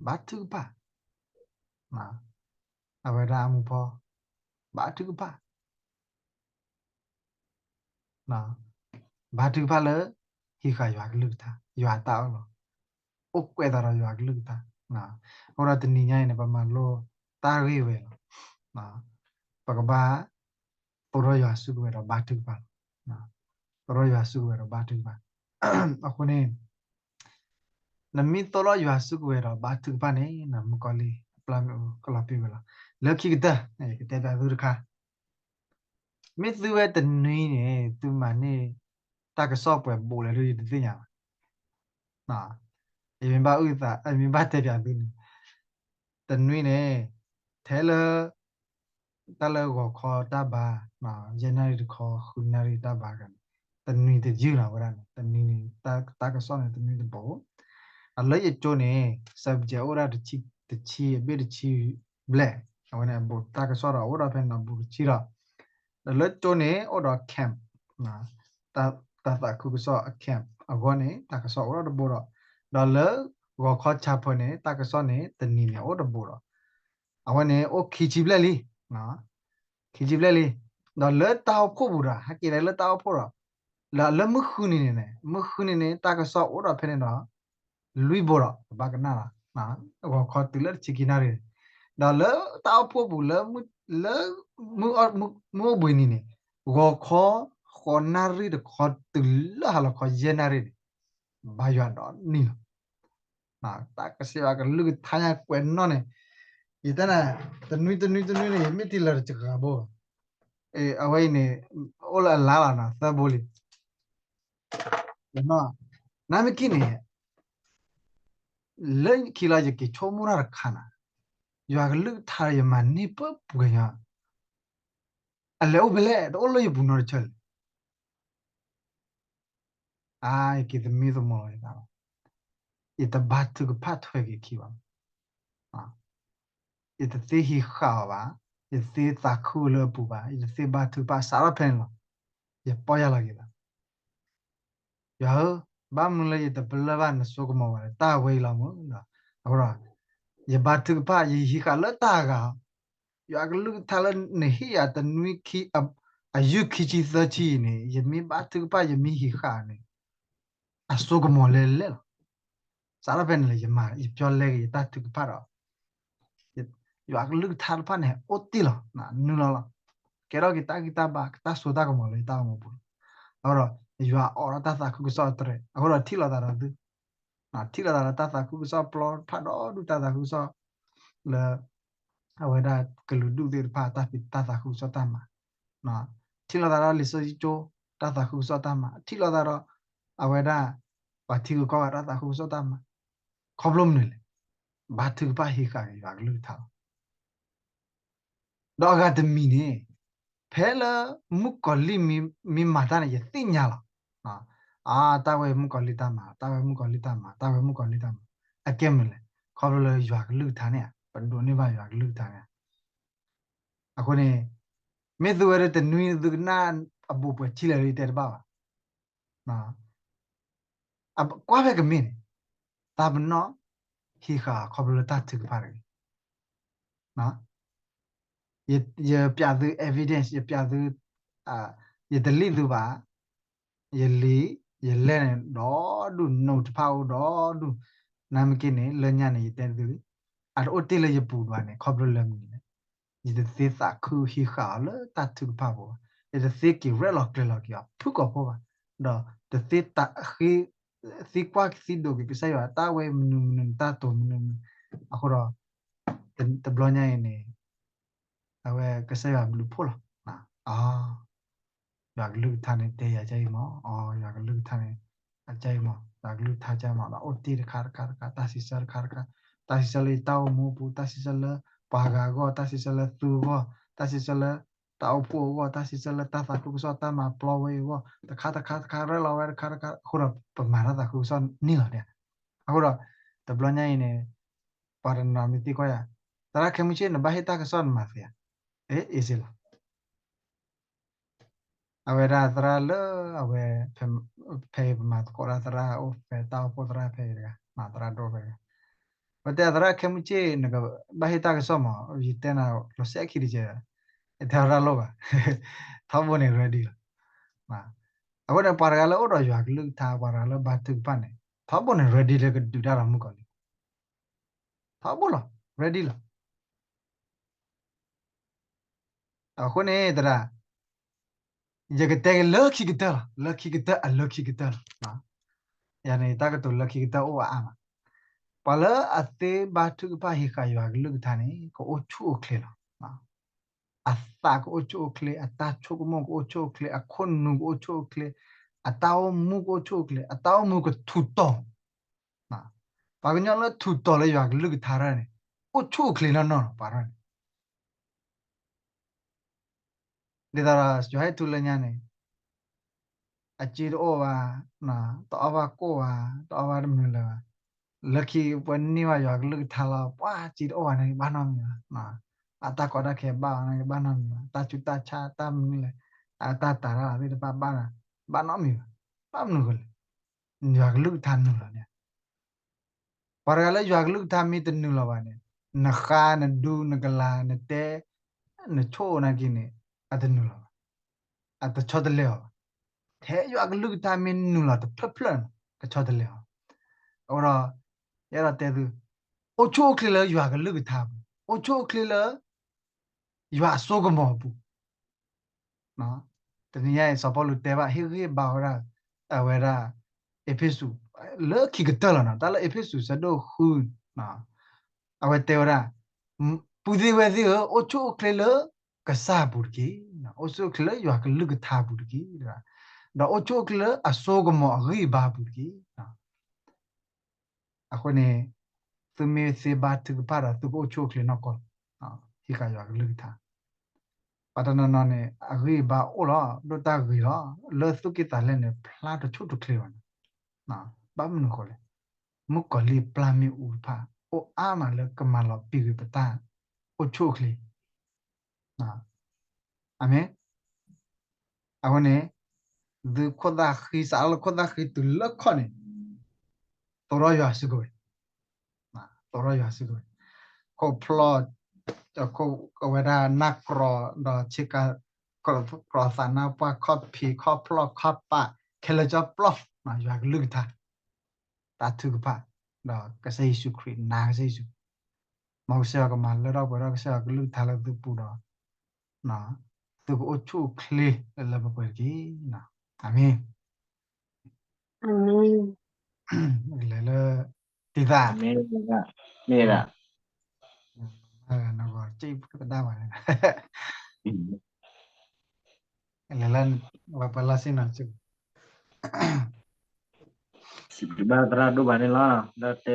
ဘါထုကဖၣ်, အဝဲဒၣ်အမူဖီ ဘါထုကဖၣ်, ဘါထုကဖၣ်လၢ ဟံးဃာ်ယွၤကလုၢ်ကထါ ယွၤတၢ်အၢၣ်လီၤ, အိၣ်ကွဲးသးဒီးယွၤကလုၢ်ကထါ. အဃိဒီးတနံၤညါအံၤန့ၣ် ပမၤလိတၢ်ဂ့ၢ်ဝဲလီၤ. ပကဘၣ် သိၣ်ထီၣ်ယွၤစုကဝဲၤဒီးဘါထုကဖၣ်လီၤ. သိၣ်ထီၣ်ယွၤစုကဝဲၤဒီးဘါထုကဖၣ်. အဃိန့ၣ် နမ့ၢ်သိၣ်ထီၣ်ယွၤစုကဝဲၤဒီးဘါထုကဖၣ်န့ၣ် နမုၣ်ကီၤလံၢ်အပျၢ်မ့ၣ်အူကလီၤပံာ်ဝဲလီၤ. လၢခံကတၢၢ် ယကတဲပၠးသုတခါ, မ့ၢ်သုဝဲတနွံန့ၣ် သုမၤန့ၢ်တၢ်ကစီၣ်ပှဲၤဘူးလဲၣ်ဒုး ယတသ့ၣ်ညါဘၣ်. ယမ့ၢ်ဘၣ်အုၣ်သး ယမ့ၢ်ဘၣ်တဲပၠးသုန့ၣ်, တနွံန့ၣ် ထဲလၢ တၢ်လၢဂီၤခီတၢ်ဘါ, ယဲၢ်နၣ်ရံၣ်တခီ ဃုနၣ်ရံၣ်တၢ်ဘါဂၤန့ၣ်, တနွံတယုၢ်လီၤဝဲဒၣ်န့ၣ်, တနွံန့ၣ် တၢ်ကစီၣ်န့ၣ် တနွံတဘူး. ဒီးလၢယကၠိန့ၣ် subject အိၣ်ဒၣ်တဆံ, တဆံအဘ့ၣ်တဆံဘျဲၣ်, အဝဲန့ၣ်အဘူးတၢ်ကစီၣ်ဒီးအိၣ်ဒီးဖဲန့ၣ်ဘူးတဆံဒီး, ဒီးလၢကၠိန့ၣ် အိၣ်ဒီး camp တၢ်သးခုကစီၣ်အ camp အဂီၢ်န့ၣ် တၢ်ကစီၣ်အိၣ်ဒီးတဘိဒီး, ဒီးလၢဂီၤခီဆၣ်ဖၢန့ၣ် တၢ်ကစီၣ်န့ၣ် တနံၤန့ၣ်အိၣ်တဘိဒီး, အဝဲန့ၣ်အိၣ်ခံဆံဘျဲၣ်လံ, ခံဆံဘျဲၣ်လံ. ဒီးလၢတၢ်အိၣ်ဖှိၣ်ပူၤဒီး ဟဲက့ၤလၢတၢ်အိၣ်ဖှိၣ်ဒီး, လၢမုၢ်ဃုနံၤန့ၣ်န့ၣ်, မုၢ်ဃုနံၤန့ၣ် တၢ်ကစီၣ်အိၣ်ဒီးဖဲန့ၣ်ဒီး လွံၢ်ဘိဒီး ပဘၣ်ကနၣ်လီၤ, ဂီၤခီတုၤလၢတဆံခံနၣ်ရံၣ်, ဒီးလၢတၢ်အိၣ်ဖှိၣ်ပူၤလၢ လၢ မုၢ်အိၣ်ဘှံးနံၤန့ၣ်, ဂီၤခီ ဃိးနၣ်ရံၣ်တခီတုၤလၢဟါလီၤခီယဲၢ်နၣ်ရံၣ်န့ၣ်, ဘါယွၤဒီးနံၣ်လီၤ. တၢ်ကစၢ်ယွၤကလုၢ်ကထါညါကွဲးနီၣ်န့ၣ်, ယတဲနၤ, တနွံတနွံတနွံန့ၣ် ယမ့ၢ်တံၢ်လၢတစှၤဘိ, အဝဲအံၤန့ၣ် အိၣ်လၢအလါလီၤနီၤ သၢဘိလံ. နမ့ၢ်က့ၤန့ၣ်, လၢခံလီၤယက့ၤဆိကမိၣ်တၢ်တခါနၤ, ယွၤကလုၢ်ကထါယမၤန့ၢ်ပှဲၤပှဲၤညါ, အလဲၤအိၣ်ဖဲလဲၣ် တအိၣ်လၢယပူၤနီတဆၢလၢၤ. အါ ယက့ၤသမံသမိးလီၤယသးလီၤ. ယတဘါထုကဖၣ်ထွဲက့ၤခံဘၣ်. ယတသ့ဟံးဃာ်အီၤဘၣ်, ယတသ့သးခုလၢအပူၤဘၣ်, ယတသ့ဘါထုကဖၣ်စးထီၣ်ဖဲန့ၣ်လီၤ. ယပီၢ်ယၢ်လီၤက့ၤဘၣ်. ယွၤဧၢ, ဘၣ်မနုၤလၢယတပလၢၢ်ဘၣ်နစိကမီၤဘၣ်လၢတၢ်ဝဲအံၤလီၤမ့ၢ်, အဃိဒီး ယဘါထုကဖၣ် ယဟံးဃာ်လၢတၢ်အဂၤ, ယွၤကလုၢ်ကထါလၢနဟ့ၣ်ယၤတနွံခံ, အယုၢ်ခံဆံသၢဆံအံၤန့ၣ် ယမ့ၢ်ဘါထုကဖၣ် ယမ့ၢ်ဟံးဃာ်န့ၣ် အစိကမီၤလဲၤလဲၣ်လီၤ. စးထီၣ်ဖဲန့ၣ်လၢ ယမၤ ယပျီလဲက့ၤယတၢ်ထုကဖၣ်ဒီး ယွၤကလုၢ်ကထါတဖၣ်န့ၣ် အိၣ်တ့ၢ်လီၤ, နုာ်လီၤလီၤ. ကဲထီၣ်က့ၤတၢ်ဂံၢ်တၢ်ဘါ တၢ်စိတၢ်ကမီၤလၢယတၢ်အိၣ်မူပူၤလီၤ. အဃိဒီး ယွၤအိးထီၣ်တၢ်သးခုကစီၣ်အတြဲၤ, အဃိဒီးထံၣ်လိာ်သးဒီးသု, ထံၣ်လိာ်သးဒီးတၢ်သးခုကစီၣ်ပျီဖးဒိၣ်ဒူၣ် တၢ်သးခုကစီၣ်လၢ အဝဲဒၣ်ကလုာ်ဒူၣ်သ့ၣ်တဖၣ် တၢ်ဖံးတၢ်သးခုကစီၣ်တၢ်မၤ, ထံၣ်လိာ်သးဒီးလံာ်စီဆှံကၠိ တၢ်သးခုကစီၣ်တၢ်မၤ, ထံၣ်လိာ်သးဒီး အဝဲဒၣ် ပှၤထံဂုၤကီၢ်ဂၤတၢ်သးခုကစီၣ်တၢ်မၤ, ခီဖျိမနုၤလဲၣ်, ဘါထုကဖၣ်ဟံးဃာ်က့ၤယွၤကလုၢ်ကထါလီၤ. ဒီးအဂၤတမံၤန့ၣ် ဖဲလၢမုၣ်ကီၤလံၢ်မ့ၢ်မၤတၢ်န့ၣ် ယသ့ၣ်ညါလီၤ. အါ တၢ်ဝဲမုၣ်ကီၤလံၢ်တၢ်မၤ, တၢ်ဝဲမုၣ်ကီၤလံၢ်တၢ်မၤ, တၢ်ဝဲမုၣ်ကီၤလံၢ်တၢ်မၤ, အကဲမနုၤလဲၣ်, ခီဖျိလၢယွၤကလုၢ်ကထါန့ၣ် ပဒိးန့ၢ်ဘၣ်ယွၤကလုၢ်ကထါန့ၣ် အဃိန့ၣ် မ့ၢ်သုဝဲဒၣ်တနွံသုကနၣ်အဘူးပှဲၤထံလၢာ်လၢယတဲတဘၣ်ဘၣ်. ကွၢ်ဖဲကမ့ၢ်န့ၣ် သးပနီၣ်ဟံးဃာ်ခီဖျိလၢတၢ်ထုကဖၣ်တဂ့ၤ. ယပြသု evidence ယပြသု ယတလံၣ်သုဘၣ် ယလံာ် ယလဲၢ်န့ၣ် ဒီဒူၣ် note တဖၣ်အိၣ်ဒီဒူၣ်, နမ့ၢ်က့န့ၣ် လၢညါန့ၣ် ယတဲသုလံ, အတအိၣ်တ့ၢ်လၢယပူၤဘၣ်န့ၣ် ခီဖျိလၢမနုၤလဲၣ်, ယတသ့သးခုဟံးဃာ်အီၤလၢတၢ်ထုကဖၣ်ဖိဘၣ်, ယတသ့က့ၤရဲၣ်လီၤကျဲၤလီၤက့ၤအီၤ ဖုၣ်ကိာ်ဖိဘၣ်, ဒီးတသ့ သံကွၢ်သံဒိးက့ၤ ကစၢ်ယွၤတၢ်ဝဲမနုၤမနုၤ တၢ်တိာ်မနုၤမနုၤ, အဃိဒီး တဘျီညါအံၤန့ၣ် အဝဲကစၢ်ယွၤဘျုးဖှိၣ်လီၤ. ယွၤကလုၢ်ကထါန့ၣ် တဲယၤကအံၤမး, ယွၤကလုၢ်ကထါန့ၣ် အကအံၤမး, ယွၤကလုၢ်ကထါကအံၤမး ဒီးအိၣ်တ့ၢ်တခါတခါတခါ တၢ်စံးဆၢတခါတခါ, တၢ်စံးဆၢလၢယတၢ်အိၣ်မူအပူၤ, တၢ်စံးဆၢလၢပှၤဂၤအဂီၢ်, တၢ်စံးဆၢလၢသုအဂီၢ်, တၢ်စံးဆၢလၢတၢ်အိၣ်ဖှိၣ်အဂီၢ်, တၢ်စံးဆၢလၢတၢ်သးခုကစီၣ် တၢ်မၤပျီဝဲအံၤအဂီၢ်, တခါတခါတခါ ရဲၣ်လီၤဝဲတခါတခါ, အဃိဒီးပမၤတၢ်သးခုကစီၣ်န့ၢ်လီၤဒၣ်. အဃိဒီး တဘျီညါအံၤန့ၣ် ပှၤတနီၤမ့ၢ်သံကွၢ်ယၤ, သရၣ်ခဲမုၢ်ဆ့ၣ် နဘၣ်ဟ့ၣ်တၢ်ကစီၣ်နမၤသ့ဧါ, အ့ အ့စ့လီၤ. အဝဲဒၣ်သရၣ်လၢအဝဲ ဖဲအံၤပမၤသကိးတၢ်သရၣ်အိၣ်ဖဲတၢ်အိၣ်ဖှိၣ်သရၣ်ဖဲအံၤတဂၤ, မၤသရၣ်ဒိၣ်ဖဲအံၤတဂၤ, ပတဲသရၣ်ခဲမုၢ်ဆ့ၣ် နကဘၣ်ဟ့ၣ်တၢ်ကစီၣ်မး, ယတဲနၤလီၤစဲခံတကဲ, ယတဲဝဲဒၣ်လိၣ်ဘၣ်, ထီဘိန့ၣ် ready လီၤ. အဃိန့ၣ် ပှၤတဂၤလၢအိၣ်ဒီးယွၤကလုၢ်ကထါ ပှၤတဂၤလၢဘါထုကဖၣ်န့ၣ် ထီဘိန့ၣ် ready လၢကဒုးတၢ်ဒီးမုၣ်ကီၤလံၢ်, ထီဘိလီၤ ready လီၤ. အဃိန့ၣ် သရၣ် ယကတဲက့ၤလၢခံကတၢၢ်လီၤ, လၢခံကတၢၢ်အလၢခံကတၢၢ်လီၤ. ယၤန့ၣ် တၢ်ကတိၤလၢခံကတၢၢ်အိၣ်အါမး, ပှၤလၢအသ့ဘါထုကဖၣ်ဟံးဃာ်ယွၤကလုၢ်ကထါန့ၣ် ကအိၣ်ဆူၣ်အိၣ်ချ့လီၤ. အသးကအိၣ်ဆူၣ်အိၣ်ချ့, အတၢ်ဆိကမိၣ်ကအိၣ်ဆူၣ်အိၣ်ချ့, အခိၣ်နူာ်ကအိၣ်ဆူၣ်အိၣ်ချ့, အတၢ်အိၣ်မူကအိၣ်ဆူၣ်အိၣ်ချ့, အတၢ်အိၣ်မူကထူးတီၤ, ပှၤကညီလၢထူးတီၤလၢယွၤကလုၢ်ကထါတဖၣ်န့ၣ် အိၣ်ဆူၣ်အိၣ်ချ့နီၢ်နီၢ်လီၤ ပှၤတဖၣ်န့ၣ်. ဒ်သိးဒီး ယွၤဟဲထူလၢညါန့ၣ် အစ့တအိၣ်ဘၣ်, တအီၣ်ဘၣ်ကိၣ်ဘၣ်, တအီၣ်ဘၣ်တမနုၤလၢၤဘၣ်. လၢခံပှၤန့ၢ်ဘၣ်ယွၤကလုၢ်ကထါလီၤ ပှၤစ့တအိၣ်ဘၣ်န့ၣ် ဘၣ်နီတမံၤဘၣ်. အတၢ်ကီတၢ်ခဲဘၣ်အီၤန့ၣ် ဘၣ်နီတမံၤဘၣ်. တၢ်ဆူးတၢ်ဆါ တၢ်မနုၤလဲၣ်, အတၢ်တာ်တၢ်သ့ၣ်တဖၣ်ဘၣ်, ဘၣ်နီတမံၤဘၣ်. ဘၣ်မနုၤဃိလဲၣ်, ယွၤကလုၢ်ကထါနုာ်လီၤန့ၣ် ပှၤတဂၤလၢယွၤကလုၢ်ကထါမ့ၢ်တနုာ်လီၤဘၣ်န့ၣ် နဃါ နဒူ နကလၤ နတဲ နဆိၣ်နာ်က့န့ၣ် အတနုာ်လီၤဘၣ်, အတဆီတလဲအီၤဘၣ်. ထဲယွၤကလုၢ်ကထါမ့ၢ်နုာ်လီၤတဖျၢၣ်ဖျၢၣ်န့ၣ် ကဆီတလဲအီၤ. အဃိဒီး ယအဲၣ်ဒိးတဲသု, အိၣ်ဆူၣ်အိၣ်ချ့လၢယွၤကလုၢ်ကထါပူၤ, အိၣ်ဆူၣ်အိၣ်ချ့လၢ ယွၤအစိကမီၤအပူၤ တနံၤညါအံၤ စီၤပီလူးတဲဘၣ် ဟ့ၣ်ဂံၢ်ဘါဝဲဒၣ် အဝဲဒၣ် အ့းဖ့းစူး လၢခံကတၢၢ်လီၤနီၤ, တၢ်လၢအ့းဖ့းစူးဆၢဒိၣ်ဃု, အဝဲတဲဝဲဒၣ်, ပုၢ်သ့ၣ်ဝဲၢ်သ့ၣ်ဧၢ, အိၣ်ဆူၣ်အိၣ်ချ့လၢကစၢ်အပူၤတက့ၢ်. အိၣ်ဆူၣ်အိၣ်ချ့လၢယွၤကလုၢ်ကထါအပူၤတက့ၢ်. ဒီးအိၣ်ဆူၣ်အိၣ်ချ့လၢအစိကမီၤအဂံၢ်အဘါအပူၤတက့ၢ်. အဃိန့ၣ် သုမ့ၢ်သ့ဘါထုကဖၣ်ဒီး သုကအိၣ်ဆူၣ်အိၣ်ချ့နီၢ်ကီၢ်, ဟံးဃာ်ယွၤကလုၢ်ကထါ. ပှၤတနီၤနီၤန့ၣ် အဂံၢ်အဘါအိၣ်လီၤ, ဒိၣ်တၢ်ဂ့ၤလီၤ, လၢသူၣ်က့သးလဲန့ၣ် ဖျါတဆူၣ်တချ့ဘၣ်န့ၣ်, ဘၣ်မနုၤဃိလဲၣ်, မုၣ်ကီၤလံၢ်ပျၢ်မ့ၣ်အူတဖၣ် အိၣ်အါမးလၢကမၤလီၤပံာ်ကွံာ်ပတၢ်အိၣ်ဆူၣ်အိၣ်ချ့ အၤမ့ၣ်. အဃိန့ၣ် သုးခိၣ်သၣ်ဃံ စးထီၣ်လၢခိၣ်သၣ်ဃံတုၤလၢခီၣ်န့ၣ် သိးထီၣ်ယွၤစုကဝဲၤ, သိးထီၣ်ယွၤစုကဝဲၤ, ခိၣ်ဖျီၣ်, အဝဲဒၣ်နၢ်ကြီၤ ဒီးဆ့ကၤကြီၤ, သးနါပှၢ်, ခီၣ်ဖံး, ခီၣ်ဖျီၣ်, ခီၣ်ပာ်, ခဲလၢာ်ကၠီပျီ, ယွၤကလုၢ်ကထါ, တၢ်ထုကဖၣ်, ဒီးကစၢ်ယ့ၣ်ၡူးခရံာ်, နာ်ကစၢ်ယ့ၣ်ၡူး, မ်ကစၢ်ယွၤကမၤလၢထီၣ်ပှဲၤထီၣ်ကစၢ်ယွၤကလုၢ်ကထါလၢသုပူၤဒီး သုကအိၣ်ဆူၣ်အိၣ်ချ့လၢလၢပှဲၤပှဲၤတက့ၢ်. အၤမ့ၣ်. လဲၤလၢ တံသး, မ့ၢ်ဒၣ်, မ့ၢ်ဒၣ်, နဂီၢ် ကဒၣ်ဘၣ်န့ၣ်, လဲၤလၢ ပှၤလၢစ့ၢ်နီၤ, စံးဘျုးဘၣ်သရၣ်ဒိၣ်ဘၣ်န့ၣ်လီၤ, လၢတဲ